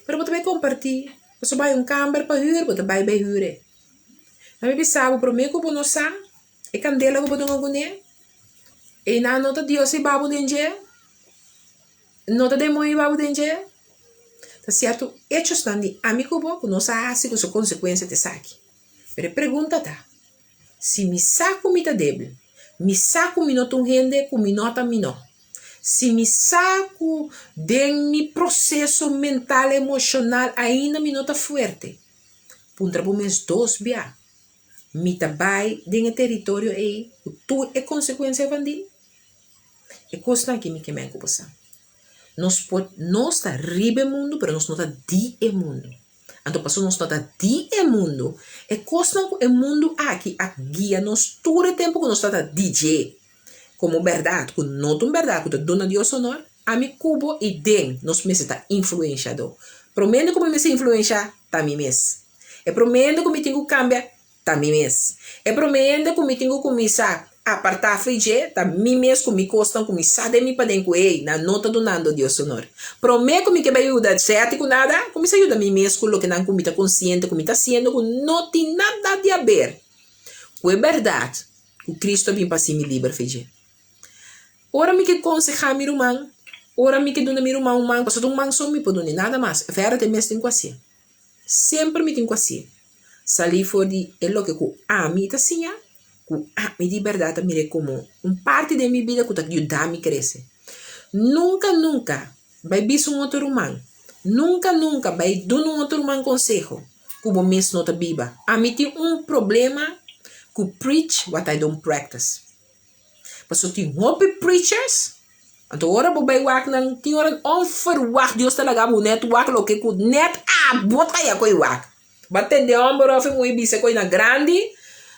Pero bo ta bai kompartí, pasobra bo bai un kamber pa hür, bo ta bai bai hür ei. Na mi bisa bo promé ku bo no sa e kandela ku bo dunga kuné, einan no ta Dios i ba bo den dje, no ta demoño i ba bo den dje. Ta sierto echosnan di ami ku bo ku nos a hasi ku su konsekuensia ta esaki. Pero e pregunta ta, si mi sa ku mi ta débil, mi sa ku mi no ta un hende ku mi no ta mi no, si mi sa ku den mi proseso mental, emoshonal ainda mi no ta fuerte, Puntra bo mes dos bia, Mi ta bai den e teritorio ei ku tur e konsekuensia van di? E kosnan aki mi ke men ku bo sa. Nos por, nos ta riba e mundu, pero nos no ta di e mundu. Anto pasobra nos no ta di e mundu, e kosnan ku e mundu aki a guia nos tur e tempu ku nos tabata di dje komo bèrdat, ku no ta un bèrdat ku ta duna Dios honor, ami ku bo i den nos mester ta influenshadó. Promé ku mi mester influenshá ta mi mes. E promé hende ku mi tin ku kambia ta mi mes. E promé hende ku mi tin ku kuminsá apartá for dje ta mi mes ku mi kosnan ku mi sa den mi paden ku ey nan no ta dunando Dios honor. Promé ku mi ke bai yuda Seti ku nada, kuminsá yuda mi mes ku lokenan ku mi ta konsiente ku mi ta hasiendo ku no tin nada di aber ku e bèrdat ku Cristo a bin pa hasi mi liber for dje. Ora mi ke konsehá mi ruman, ora mi ke duna mi ruman un man, pasobra ta un man so mi por dun'é, nada mas. Verder ta e mes tin ku hasié. Semper mi tin ku hasié. Salí for di e loke ku ami ta siña, ku ami di bèrdat ta mir'é komo un parti den mi bida ku ta yuda mi krese. Nunka, nunka bai bisa un otro ruman, nunka, nunka bai duna un otro ruman konseho ku bo mes no ta biba. Ami tin un problema ku preach what I don't practice. Pasobra tin hopi preachers, anto ora bo bai wak nan, tin ora onverwacht Dios ta laga bo net wak loke ku net abo ta haya ku e wak. Bo a tende homber of e muhé bisa ku e na grandi,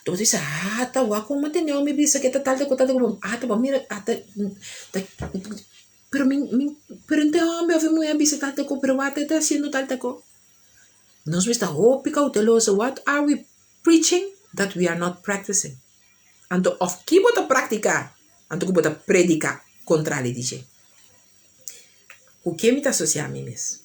anto bo ta bisa, ah ta wak kon bo a tende homber bisa ke ta tal ta ku tal ta ku, ah ta bo a mira, ah ta, ta, pero mi, mi, pero e homber of e muhé a bisa tal ta ku, pero wak e ta hasiendo tal ta ku. Nos mester ta hopi kouteloso, what are we preaching that we are not practicing? Anto of ki bo ta praktiká, anto ku bo ta prediká kontrali di dje? Ku ke mi ta asosiá mi mes?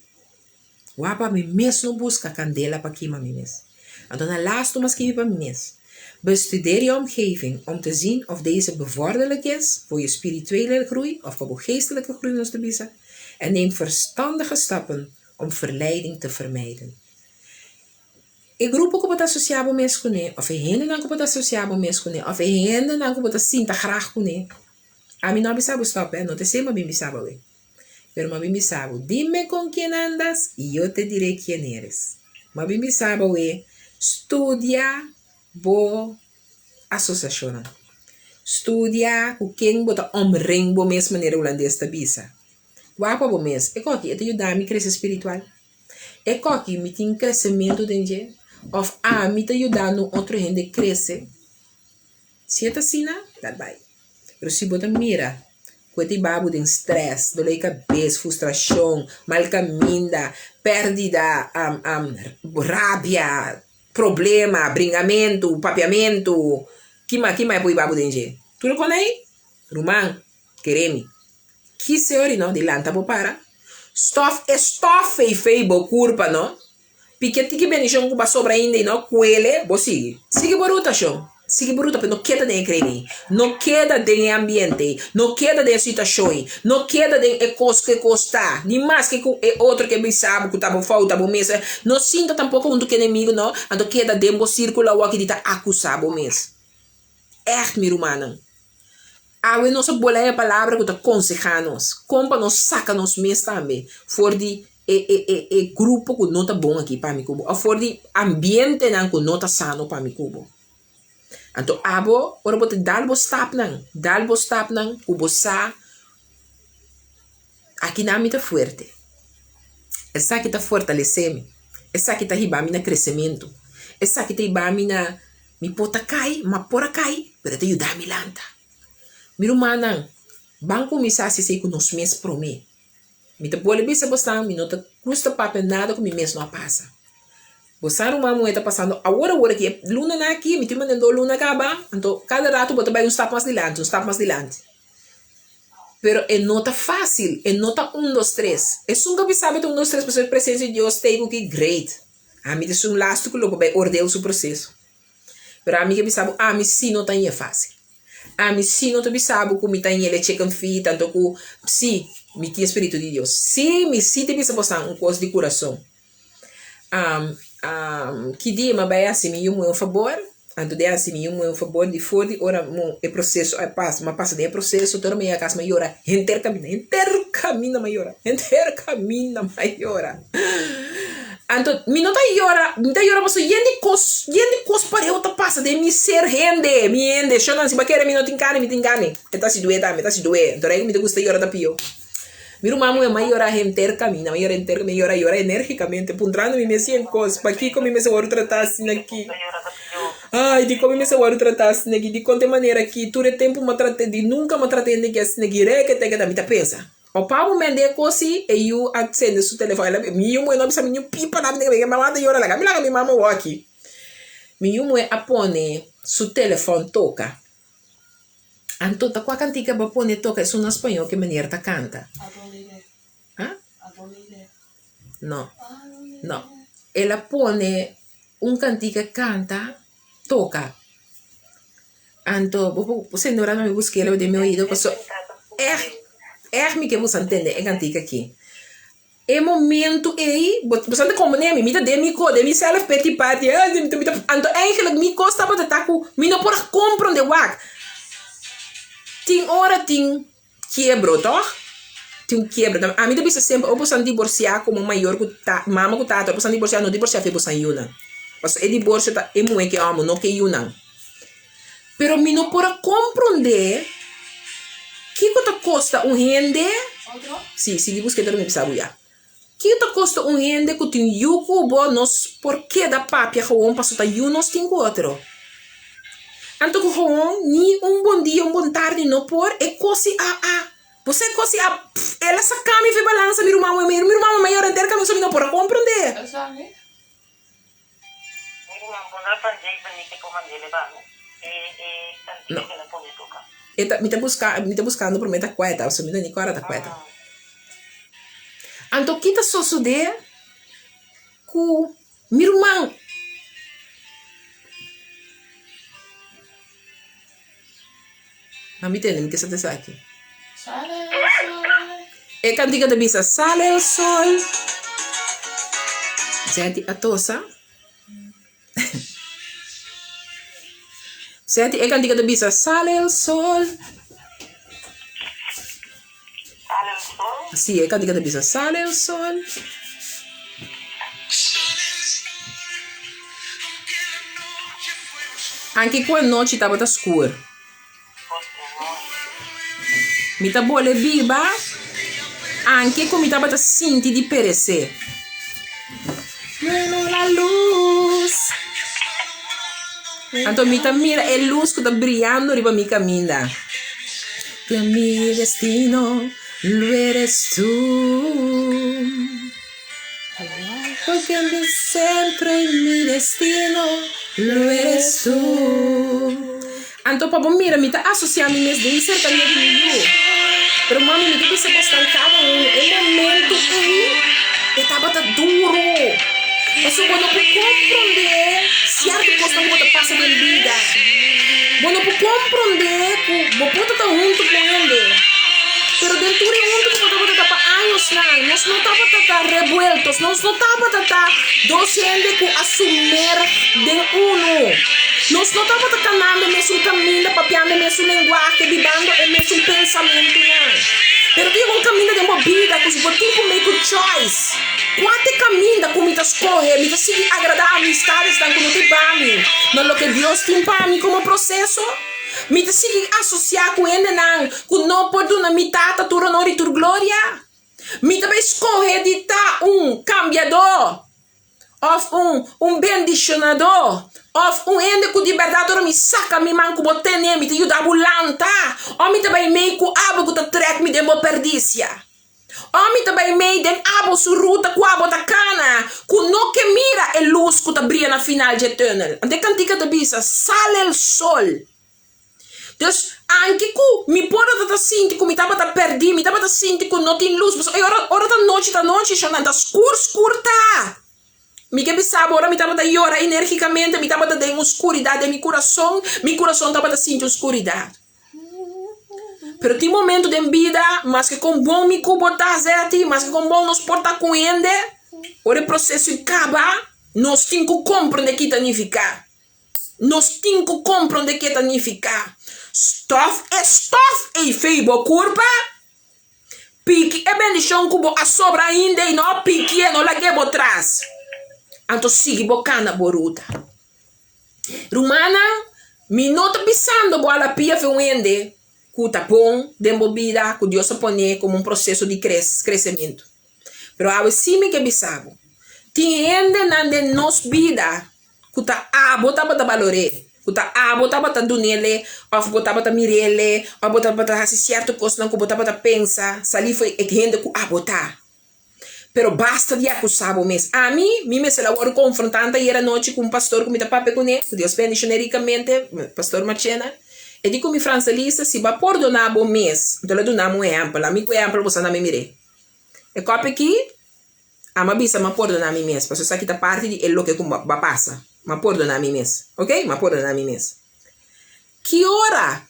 Wak pa mi mes no buska kandela pa kima mi mes. Anto na lastu mi a skibi pa mi mes, Bestudeer je omgeving om te zien of deze bevorderlijk is voor je spirituele groei of pa bo geestelijke groei nos ta bisa, en neem verstandige stappen om verleiding te vermijden. E grupo ku bo ta asosiá bo mes kuné òf e hendenan ku bo ta asosiá bo mes kuné òf e hendenan ku bo ta sinta grag kuné, ami no a bisa bo stòp eh, no ta esei mi a bin bisa bo awe. Pero mi a bin bisa bo, dime con quién andas y yo te diré quién eres. Mi a bin bisa bo awe, studia bo asosiashonnan. Studia ku ken bo ta omring bo mes manera hulandes ta bisa. Wak pa bo mes, e koki e ta yuda mi krese spiritual? E koki mi tin kresementu den dje? Òf ami ta yudando un otro hende krese? Si e ta asina, dal bai. Pero si bo ta mira ku e ta hiba bo den strès, doló di kabes, frustrashon, mal kaminda, pèrdida, rabia, problema, bringamentu, papiamentu, kima kima e por hiba bo den dje? Tur e kos ei, ruman, kere mi, kise ora no di lanta bo para, stòf e stòf feifei bo kurpa no. Pike tiki bendishon ku bo a sobra ainda i no kuele, bo sigui. Sigui bo ruta, shon. Sigui bo ruta, pero no keda den e kremi ei. No keda den e ambiente ei. No keda den e situashon ei. No keda den e kos ku e kos ta. Ni maske ku e otro ke bisa bo ku ta bo fouta, bo mes. No sinta tampoko huntu ku enemigu, no. Anto keda den bo sirkulo awor ki di ta akusá bo mes. Ègt, mi rumannan. Awe nos a bola e palabra ku ta konsehá nos kon pa nos saka nos mes tambe for di e e e e grupo ku no ta bon aki pa mi ku bo òf for di ambientenan ku no ta sano pa mi ku bo. Anto abo ora bo ta dal bo stapnan, dal bo stapnan ku bo sa akinan mi ta fuerte, esaki ta fortalesé mi, esaki ta hiba mi na kresementu, esaki ta hiba mi na. Mi por ta kai, ma por a kai, pero e ta yuda mi lanta. Mi rumannan, ban kuminsá hasi esei ku nos mes promé. Mi ta bolbe bisa bosnan, mi no ta gusta papia nada ku mi mes no a pasa. Bosan ruman muhé ta pasando awor awor aki, e lunanan aki, mi tin manera dos luna kaba, anto kada ratu bo ta bai un stap mas dilanti, un stap mas dilanti. Pero e no ta fásil, e no ta un dos tres. Esun ku a bisa mi ta un dos tres pasobra e presensia di Dios ta ei ku ki great. Ami ta esun lastu ku lo por bai ordeo su proseso. Pero ami ke bisa bo, ami si no ta ñe fásil. Ami si no ta bisa bo ku mi ta ñe le chicken feet, anto ku si mi tin e spiritu di Dios. Si mi si ta bisa bosan un kos di kurason. Ki dia mi a bai hasi mi yu muhé un fabor, anto di hasi mi yu muhé un fabor di for di ora e proseso a pasa, mi a pasa den e proseso, te ora mi yega kas mi a yora henter kaminda, henter kaminda mi a yora, henter kaminda mi a yora. Anto mi no ta yora, mi ta yora pasobra yen di kos, yen di kos pareu ta pasa den mi ser hende, mi hende, shonnan si bo a kere mi no tin kane, mi tin kane, e ta hasi due tambe, e ta hasi due, anto rei ku mi ta gusta yora ta pio. Mi ruman muhé m'a yora henter kaminda, m'a yora henter kaminda, yora yora enérgikamente, puntrando mi mes yen kos, pakiko mi mester wòrdu tratá asina aki? Ai, dikon mi mester wòrdu tratá asina aki? Dikon ta e manera aki? Tur e tempu m'a trata di nunka m'a trata hende aki asina aki, rekete, mi ta pensa. Opa momento den e kos ei, e yu a sende su telefòn, el a mi yu muhé no a bisa mi niun pipa nada, mi mama ta yora, laga mi laga mi mama wòki. Mi yu muhé a pone su telefòn toka. Anto ta kua kantika bo a pone toka esun na spañó ke meneer ta kanta? Ha? No, no. El a pone un kantika kanta toka. Anto bo por sende ora mi busk'el den mi oido pasobra ègt, ègt mi ke boso a ntende e kantika aki. E momento ei, bo bo sa ta komponé mi, mi ta den mi ko, den mi sèlf peti pati, mi ta, anto eigenlijk mi kos tabata ta ku mi no por a komprondé wak. Tin ora tin kiebro, tòg? Tin un kiebro. Ami ta bisa semper, ora boso a divorsiá komo mayor ku ta, mama ku tata, ora boso a divorsiá, no divorsiá fe boso yunan. Pasobra e divorsio ta e muhé ku e hòmber, no ku e yunan. Pero mi no por a komprondé kiko ta kosta un hende, sí, sigui buska e mi bisa bo ya. Kiko ta kosta un hende ku tin yu ku bo nos por keda papia gewoon pasobra ta yu nos tin ku otro. Anto ku gewoon ni un bon dia, un bon tardi no por, e kos si a a bo sa e kos si a el a saka mi for e balansa mi ruman mi ruman mayor henter kaminda so mi no por a komprondé. No. E ta, mi ta buska, mi ta buskando promé ta kueta, pasobra mi ta ni kòrda ta kueta. Anto ki ta sosodé ku mi ruman? Mi tende, mi ke sa ta esaki. E kantika ta bisa, Sale el sol. Zeti a tosa. Zeti, e kantika ta bisa, Sale el sol. Si, e kantika ta bisa, Sale el sol. Anke ku anochi tabata skur. Mi ta bole biba anke ku mi tabata sinti di peresé. Bueno la luz. Anto mi ta mira e luz ku ta briyando riba mi kaminda. Que mi destino lo eres tú. Porque mi centro y mi destino lo eres tú. Anto pa bo mira mi ta asocia mi mes den cercania di mi yu. Pero mami mi ta bisa bosnan cada uno e momento ey e tabata duro. Pasobra bo no por comprende cierto cosnan cu bo ta pasa den bida. Bo no por comprende cu bo por ta ta hunto cu hende. Pero den tur e hunto cu bo tabata ta pa añosnan nos no tabata ta rebueltos, nos no tabata ta dos hende cu a sumer den uno. Nos no tabata kanando e mesun kaminda, papiando e mesun lenguahe, bibando e mesun pensamentunan. Pero tin un kaminda den bo bida ku bo tin ku make un choice. Kua ta e kaminda ku mi ta skohe? Mi ta sigui agradá amistadesnan ku no ta hiba mi na loke Dios tin pa mi komo proseso? Mi ta sigui asosiá ku hendenan ku no por duna mi Tata tur honor i tur gloria? Mi ta bai skohe di ta un kambiadó? Òf un un bendishonadó, òf un hende ku di bèrdat ora mi saka mi man ku bo tene, mi ta yuda bo lanta, òf mi ta bai mei ku abo ku ta trèk mi den bo pèrdisia, òf mi ta bai mei den abo su ruta ku abo ta kana, ku no ke mira e lus ku ta bria na final dje tùnel. Anto e kantika ta bisa, Sale el sol. Dus, anke ku mi por a ta sinti ku mi tabata pèrdí, mi tabata sinti ku no tin lus, pasobra e ora, ora ta nochi ta nochi, shonnan, ta skur skur ta. Mi ke bisa bo, ora mi tabata yora enérgikamente, mi tabata den un skuridat den mi kurason, mi kurason tabata sinti un skuridat. Pero tin momento den bida, maske kon bon mi ku bo ta, Zetty, maske kon bon nos por ta ku hende, ora e proseso i kaba, nos tin ku komprende ki ta nifiká. Nos tin ku komprondé ke ta nifiká stòf e stòf ei fei bo kurpa. Piki e bendishon ku bo a sobra ainda ei no pikié, no lag'é bo tras. Anto sigui bo kana bo ruta. Rumannan, mi no ta bisando bo a la pia fe un hende ku ta bon den bo bida, ku Dios a pone komo un proseso di kresementu. Pero awe sí mi ke bisa bo, tin hendenan den nos bida ku ta abo tabata balor'é, ku ta abo tabata dun'el'e òf bo tabata mir'el'e òf bo tabata hasi sierto kosnan ku bo tabata pensa salí for e hende ku abo ta. Pero basta di akusá bo mes. Ami, mi mester a wòrdu konfrontá anteayer anochi ku un pastor ku mi ta papia kuné, ku Dios bendishon'é rikamente, Pastor Marchena. E di ku mi, Francelisa, si bo a pordoná bo mes, anto el a duna mi un ehèmpel. Ami ku ehèmpel bo sa na mi mir'é. E kòp aki. A m'a bisa m'a pordoná mi mes, pasobra esaki ta parti di e loke ku m'a pasa. M'a pordoná mi mes, ok, m'a pordoná mi mes. Ki ora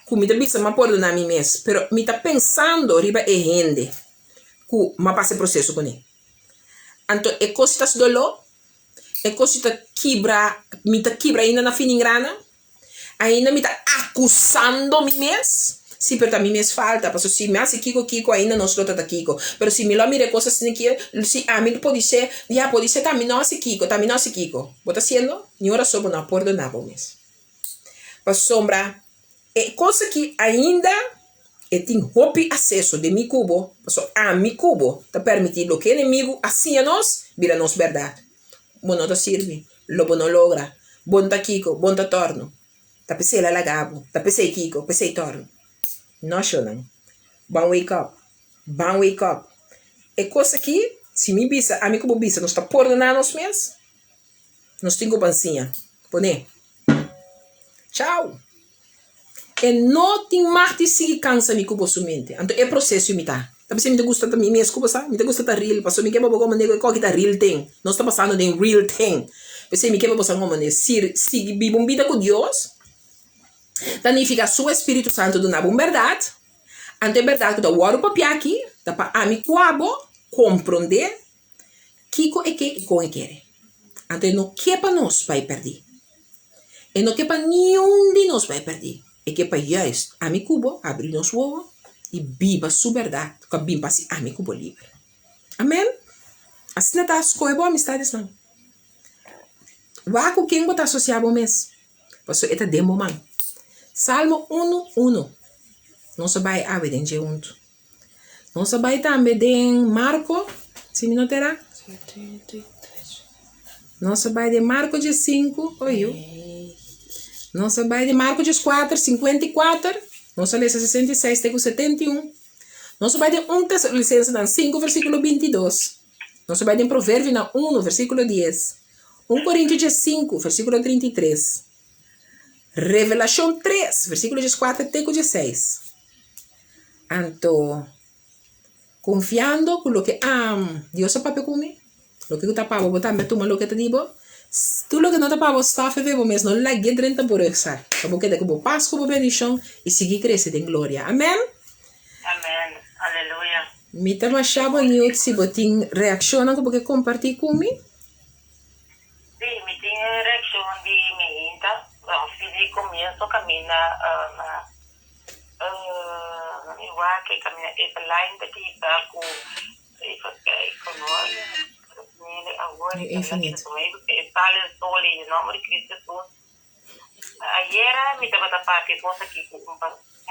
ku mi ta bisa m'a pordoná mi mes, pero mi ta pensando riba e hende ku m'a pasa e proseso kuné. Anto e kos ta hasi doló, e kos ta kibra, mi ta kibra ainda na finingrana. Ainda mi ta akusando mi mes? Sí, pero ta mi mes falta, pasobra si mi hasi kiko kiko ainda nos lo ta ta kiko. Pero si mi lo a mira e kos asina ki, si ami podisé, ya podisé ta mi no hasi kiko, ta mi no hasi kiko. Bo ta hasiendo? Ni ora so bo no a pordoná bo mes. Pasobra e kos aki ainda e tin hopi aseso den mi ku bo, pasobra ami ku bo ta permití loke enemigu a siña nos bira nos bèrdat. Bo no ta sirbi, lo bo no logra. Bo no ta kiko, bo no ta torno. Ta p'esei el a laga bo, ta p'esei kiko, p'esei torno. No, shownan. Ban wake up. Ban wake up. E kos aki, si mi bisa, ami ku bo bisa, nos ta pordoná nos mes, nos tin ku ban siña. Pon'é. Chao. E no tin mag di sigui kansa mi ku boso mente. Anto e proseso mi ta. Ta p'esei mi ta gusta ta mi mes ku bo sa. Mi ta gusta ta real pasobra mi ke pa bo komo nego e koki ta real thing. Nos ta pasando den real thing. P'esei mi ke pa bo sa komo sir sigui biba un bida ku Dios ta nifiká su Espíritu Santu duna bo un bèrdat. Anto e bèrdat ku ta wòrdu papia aki ta pa ami ku abo komprondé Kiko e ke i kon e kere. Anto e no ke pa nos bai pèrdí. E no ke pa niun di nos bai pèrdí. E ke pa juist ami ku bo habri nos wowo i biba su bèrdat ku a bin pa hasi ami ku bo liber. Amen. Asina ta skohe bo amistadesnan. Wak ku ken bo ta asosiá bo mes, pasobra e ta den bo man. Salmo unu, unu. Nos a bai awe den dje huntu. Nos a bai tambe den Marko, si mi no ta era. Nos a bai den Marko 15, oiu. Nos a bai den Marko 4, 54. Nos a lesa 66 te ku 71. Nos a bai den 1 Tesalonicensenan 5, versíkulo 22. Nos a bai den Proverbionan 1, versíkulo 10. 1 Korintio 15, versíkulo 33. Revelashon 3, versíkulo 14 te ku 16. Anto, Confiando cu loke am Dios a papia cu mi, loke cu ta pa bo, bo tambe a tuma loke ta di bo. Tur loke no ta pa bo, staf e fe bo mes, no lag'e drenta bo rugzak, pa bo keda cu bo pas cu bo bendicion y sigui crece den gloria. Amen! Amen. Aleluya. Mi ta masha beniut si bo tin reaccionnan cu bo ke comparti cu mi. Sí, mi tin e reaccion di mi hinta, of di comienzo caminda na. Mi wak e kaminda Eveline ta bisa ku even kijken hoor. Nele awor Nee, even niet. E sale el sol in nomber di Cristo Jesus. Ayera mi tabata papia kos aki ku un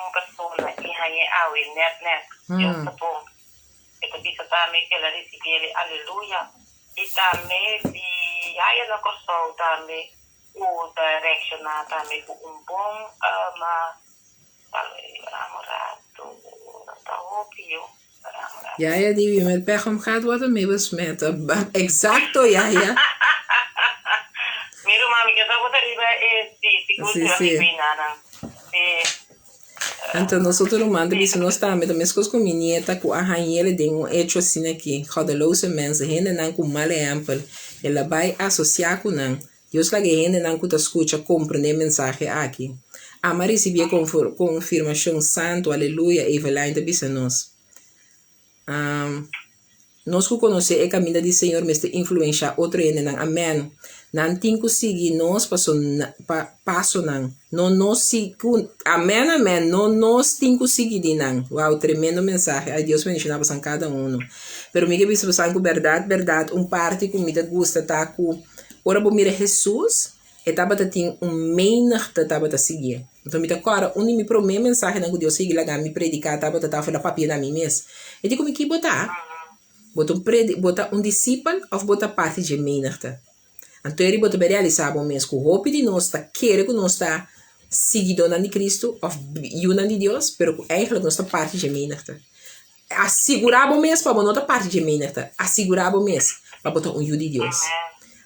un persona i hañ'é awe nèt nèt. Dios ta bon. E ta bisa tambe ku el a risibí el aleluya. I tambe di haya na Kòrsou tambe. Ku ta reakshoná tambe ku un bon ma amorado ta hopi yo. Yaya di wie met pech omgaat wordt ermee besmet. Exacto Yaya. Mi ruman mi ke sa bo ta riba e si sigur Si si si. mi nan si. Anto nos otro ruman ta bisa nos tambe ta meskos ku mi nieta ku a hañ'el den un hecho asina aki, goddeloze mensen, hendenan ku mal ehèmpel, el a bai asosiá ku nan. Dios laga e hendenan ku ta skucha komprendé e mensahe aki. Ama risibí e konfirmashon santu, aleluya, Eveline ta bisa nos. Nos ku konosé e kaminda di Señor mester influenshá otro hendenan. Amèn. Nan tin ku sigui nos paso pa pasonan. No nos si ku Amèn amèn no nos tin ku sigui di nan. Wow tremendo mensahe. Ay Dios bendishoná bosan kada uno. Pero mi ke bisa bosan ku bèrdat bèrdat un parti ku mi ta gusta ta ku ora bo mira Hesus E tabata tin un menigte tabata siguié. Anto mi ta kòrda un di mi promé mensahenan ku Dios sigui laga mi prediká tabata ta for papia na mi mes. E di ku mi, Ki bo ta? Bo ta un predi, bo ta un disipel òf bo ta parti dje menigte? Anto eri bo ta bai realisá bo mes ku hopi di nos ta kere ku nos ta siguidónan di Kristu òf yunan di Dios, pero ku eigentlik nos ta parti dje menigte. Asigurá bo mes pa bo no ta parti dje menigte. Asigurá bo mes pa bo ta un yu di Dios.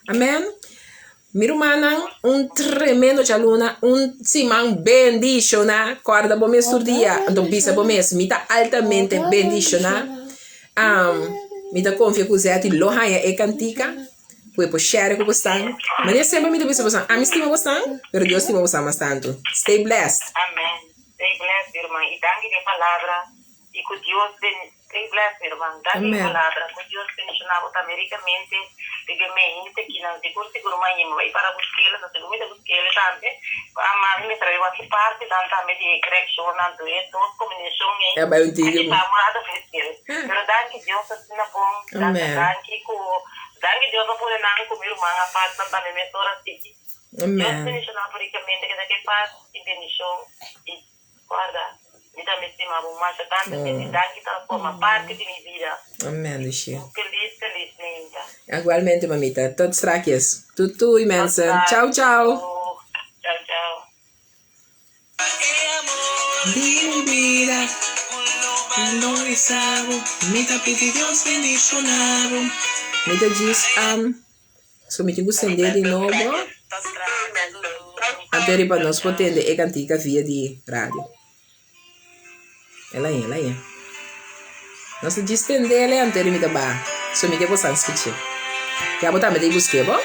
Amèn. Mi rumannan, un tremendo djaluna, un siman bendishoná. Kòrda bo mes tur dia, anto bisa bo mes, Mi ta altamente bendishoná. Mi ta konfia ku Zetty lo haña e kantika ku e por share ku bosnan. Manera semper mi ta bisa bosnan, ami stima bosnan, pero Dios stima bosnan mas tantu. Stay blessed. Amen. Stay blessed, mi ruman. I danki pa e palabra. I ku Dios ben Stay blessed mi ruman danki e palabra ku Dios bendiciona bo tambe ricamente riba e mente kinan sigur sigur maña mi bai para buskele so sigur mi ta buskele tambe pa ama mi mester a wak ki parti nan tambe di e correccionnan tu e dos combinacion ei Ya bai un tiki. aki ta un rato difícil pero danki Dios asina bon danki Amen. danki ku danki Dios a pone nan ku mi ruman apart nan tambe mesora sigui Dios Amen. bendiciona bo ricamente keda ke paz y bendicion y Guarda, mi ta mi stima bo masha tantu sinti danki ta forma parti di mi bida. Amen, Lucia. Un feliz, feliz meinta. Igualmente, mamita. Tot strakjes. Tot doei, Tot mensen. straks. Ciao, ciao. Doeg. Ciao, ciao. Di mi bida, lo bisa bo, mi ta pidi Dios bendiciona bo. Mi ta djis um, So mi tin ku send'é di nobo. Anto riba nos por tende e kantika via di radio. El aña, el aña. Nos ta djis tend'el anto mi ta baha. So mi ke bosan skuch'é. Ya bo tambe ta busk'é, bo?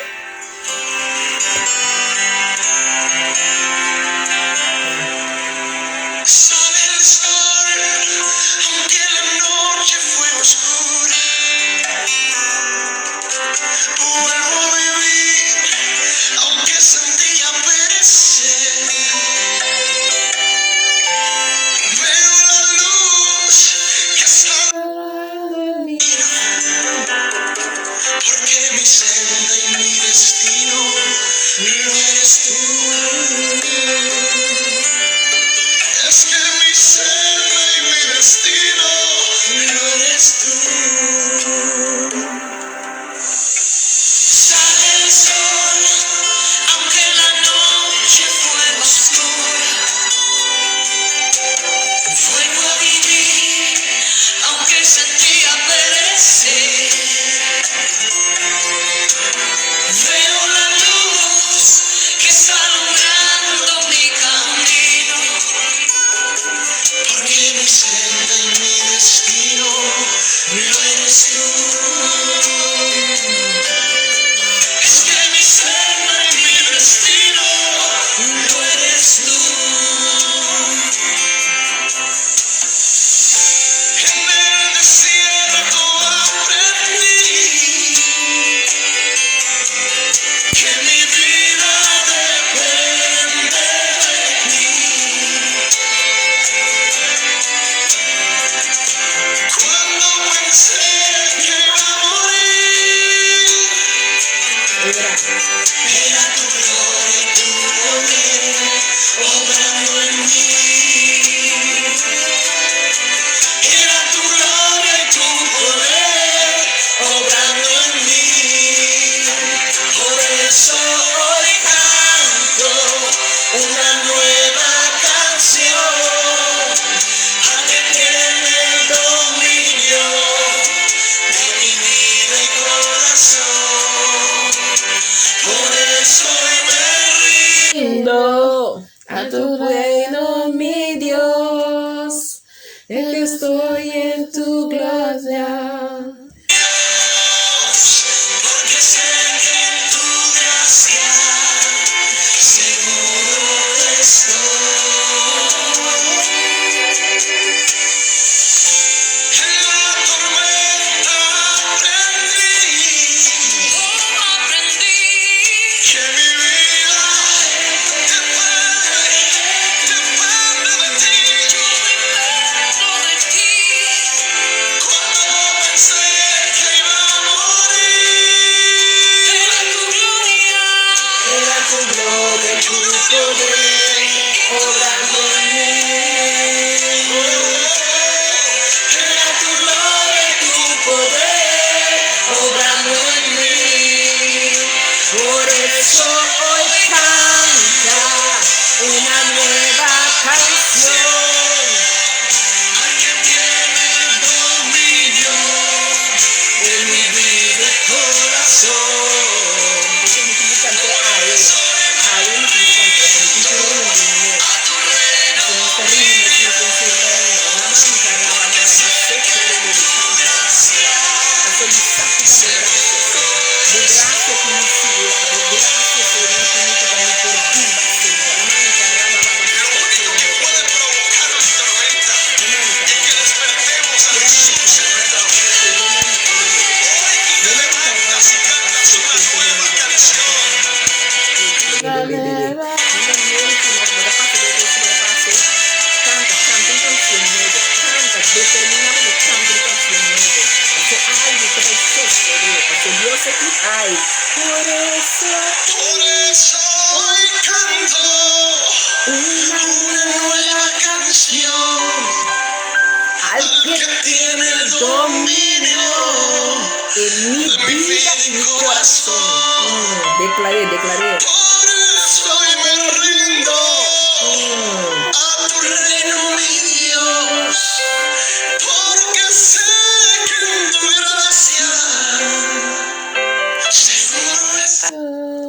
Rindo a tu reino, mi Dios, es que estoy en tu gloria.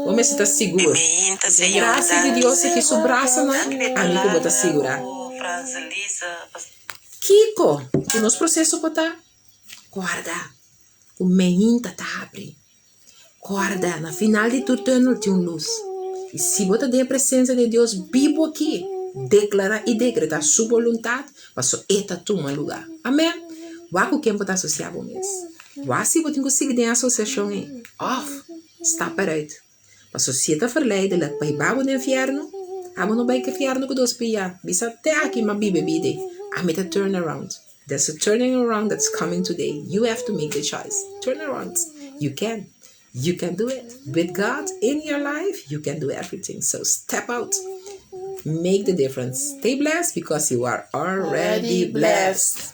Bo mester ta sigur. Gracia di Dios aki su brasanan, ami ku bo ta sigurá. Kiko ku nos proseso por ta? Kòrda ku meinta ta habri. Kòrda na final di tur tùnel tin un lus. I si bo ta den e presensia di Dios bibu aki, deklará i dekretá su boluntat, pasobra e ta tuma lugá. Amèn. Wak ku ken bo ta asosiá bo mes. Wak si bo tin ku sigui den e asosiashon ei òf stap eruit. Pasobra si e ta verleidelijk pa hiba bo den fièrnu, abo no bai ku e fièrnu ku dos pia. Bisa te aki m'a biba e bida ei. Ami ta turn around. There's a turning around that's coming today. You have to make the choice. Turn around. You can. You can do it. With God in your life, you can do everything. So step out. Make the difference. Stay blessed because you are already blessed.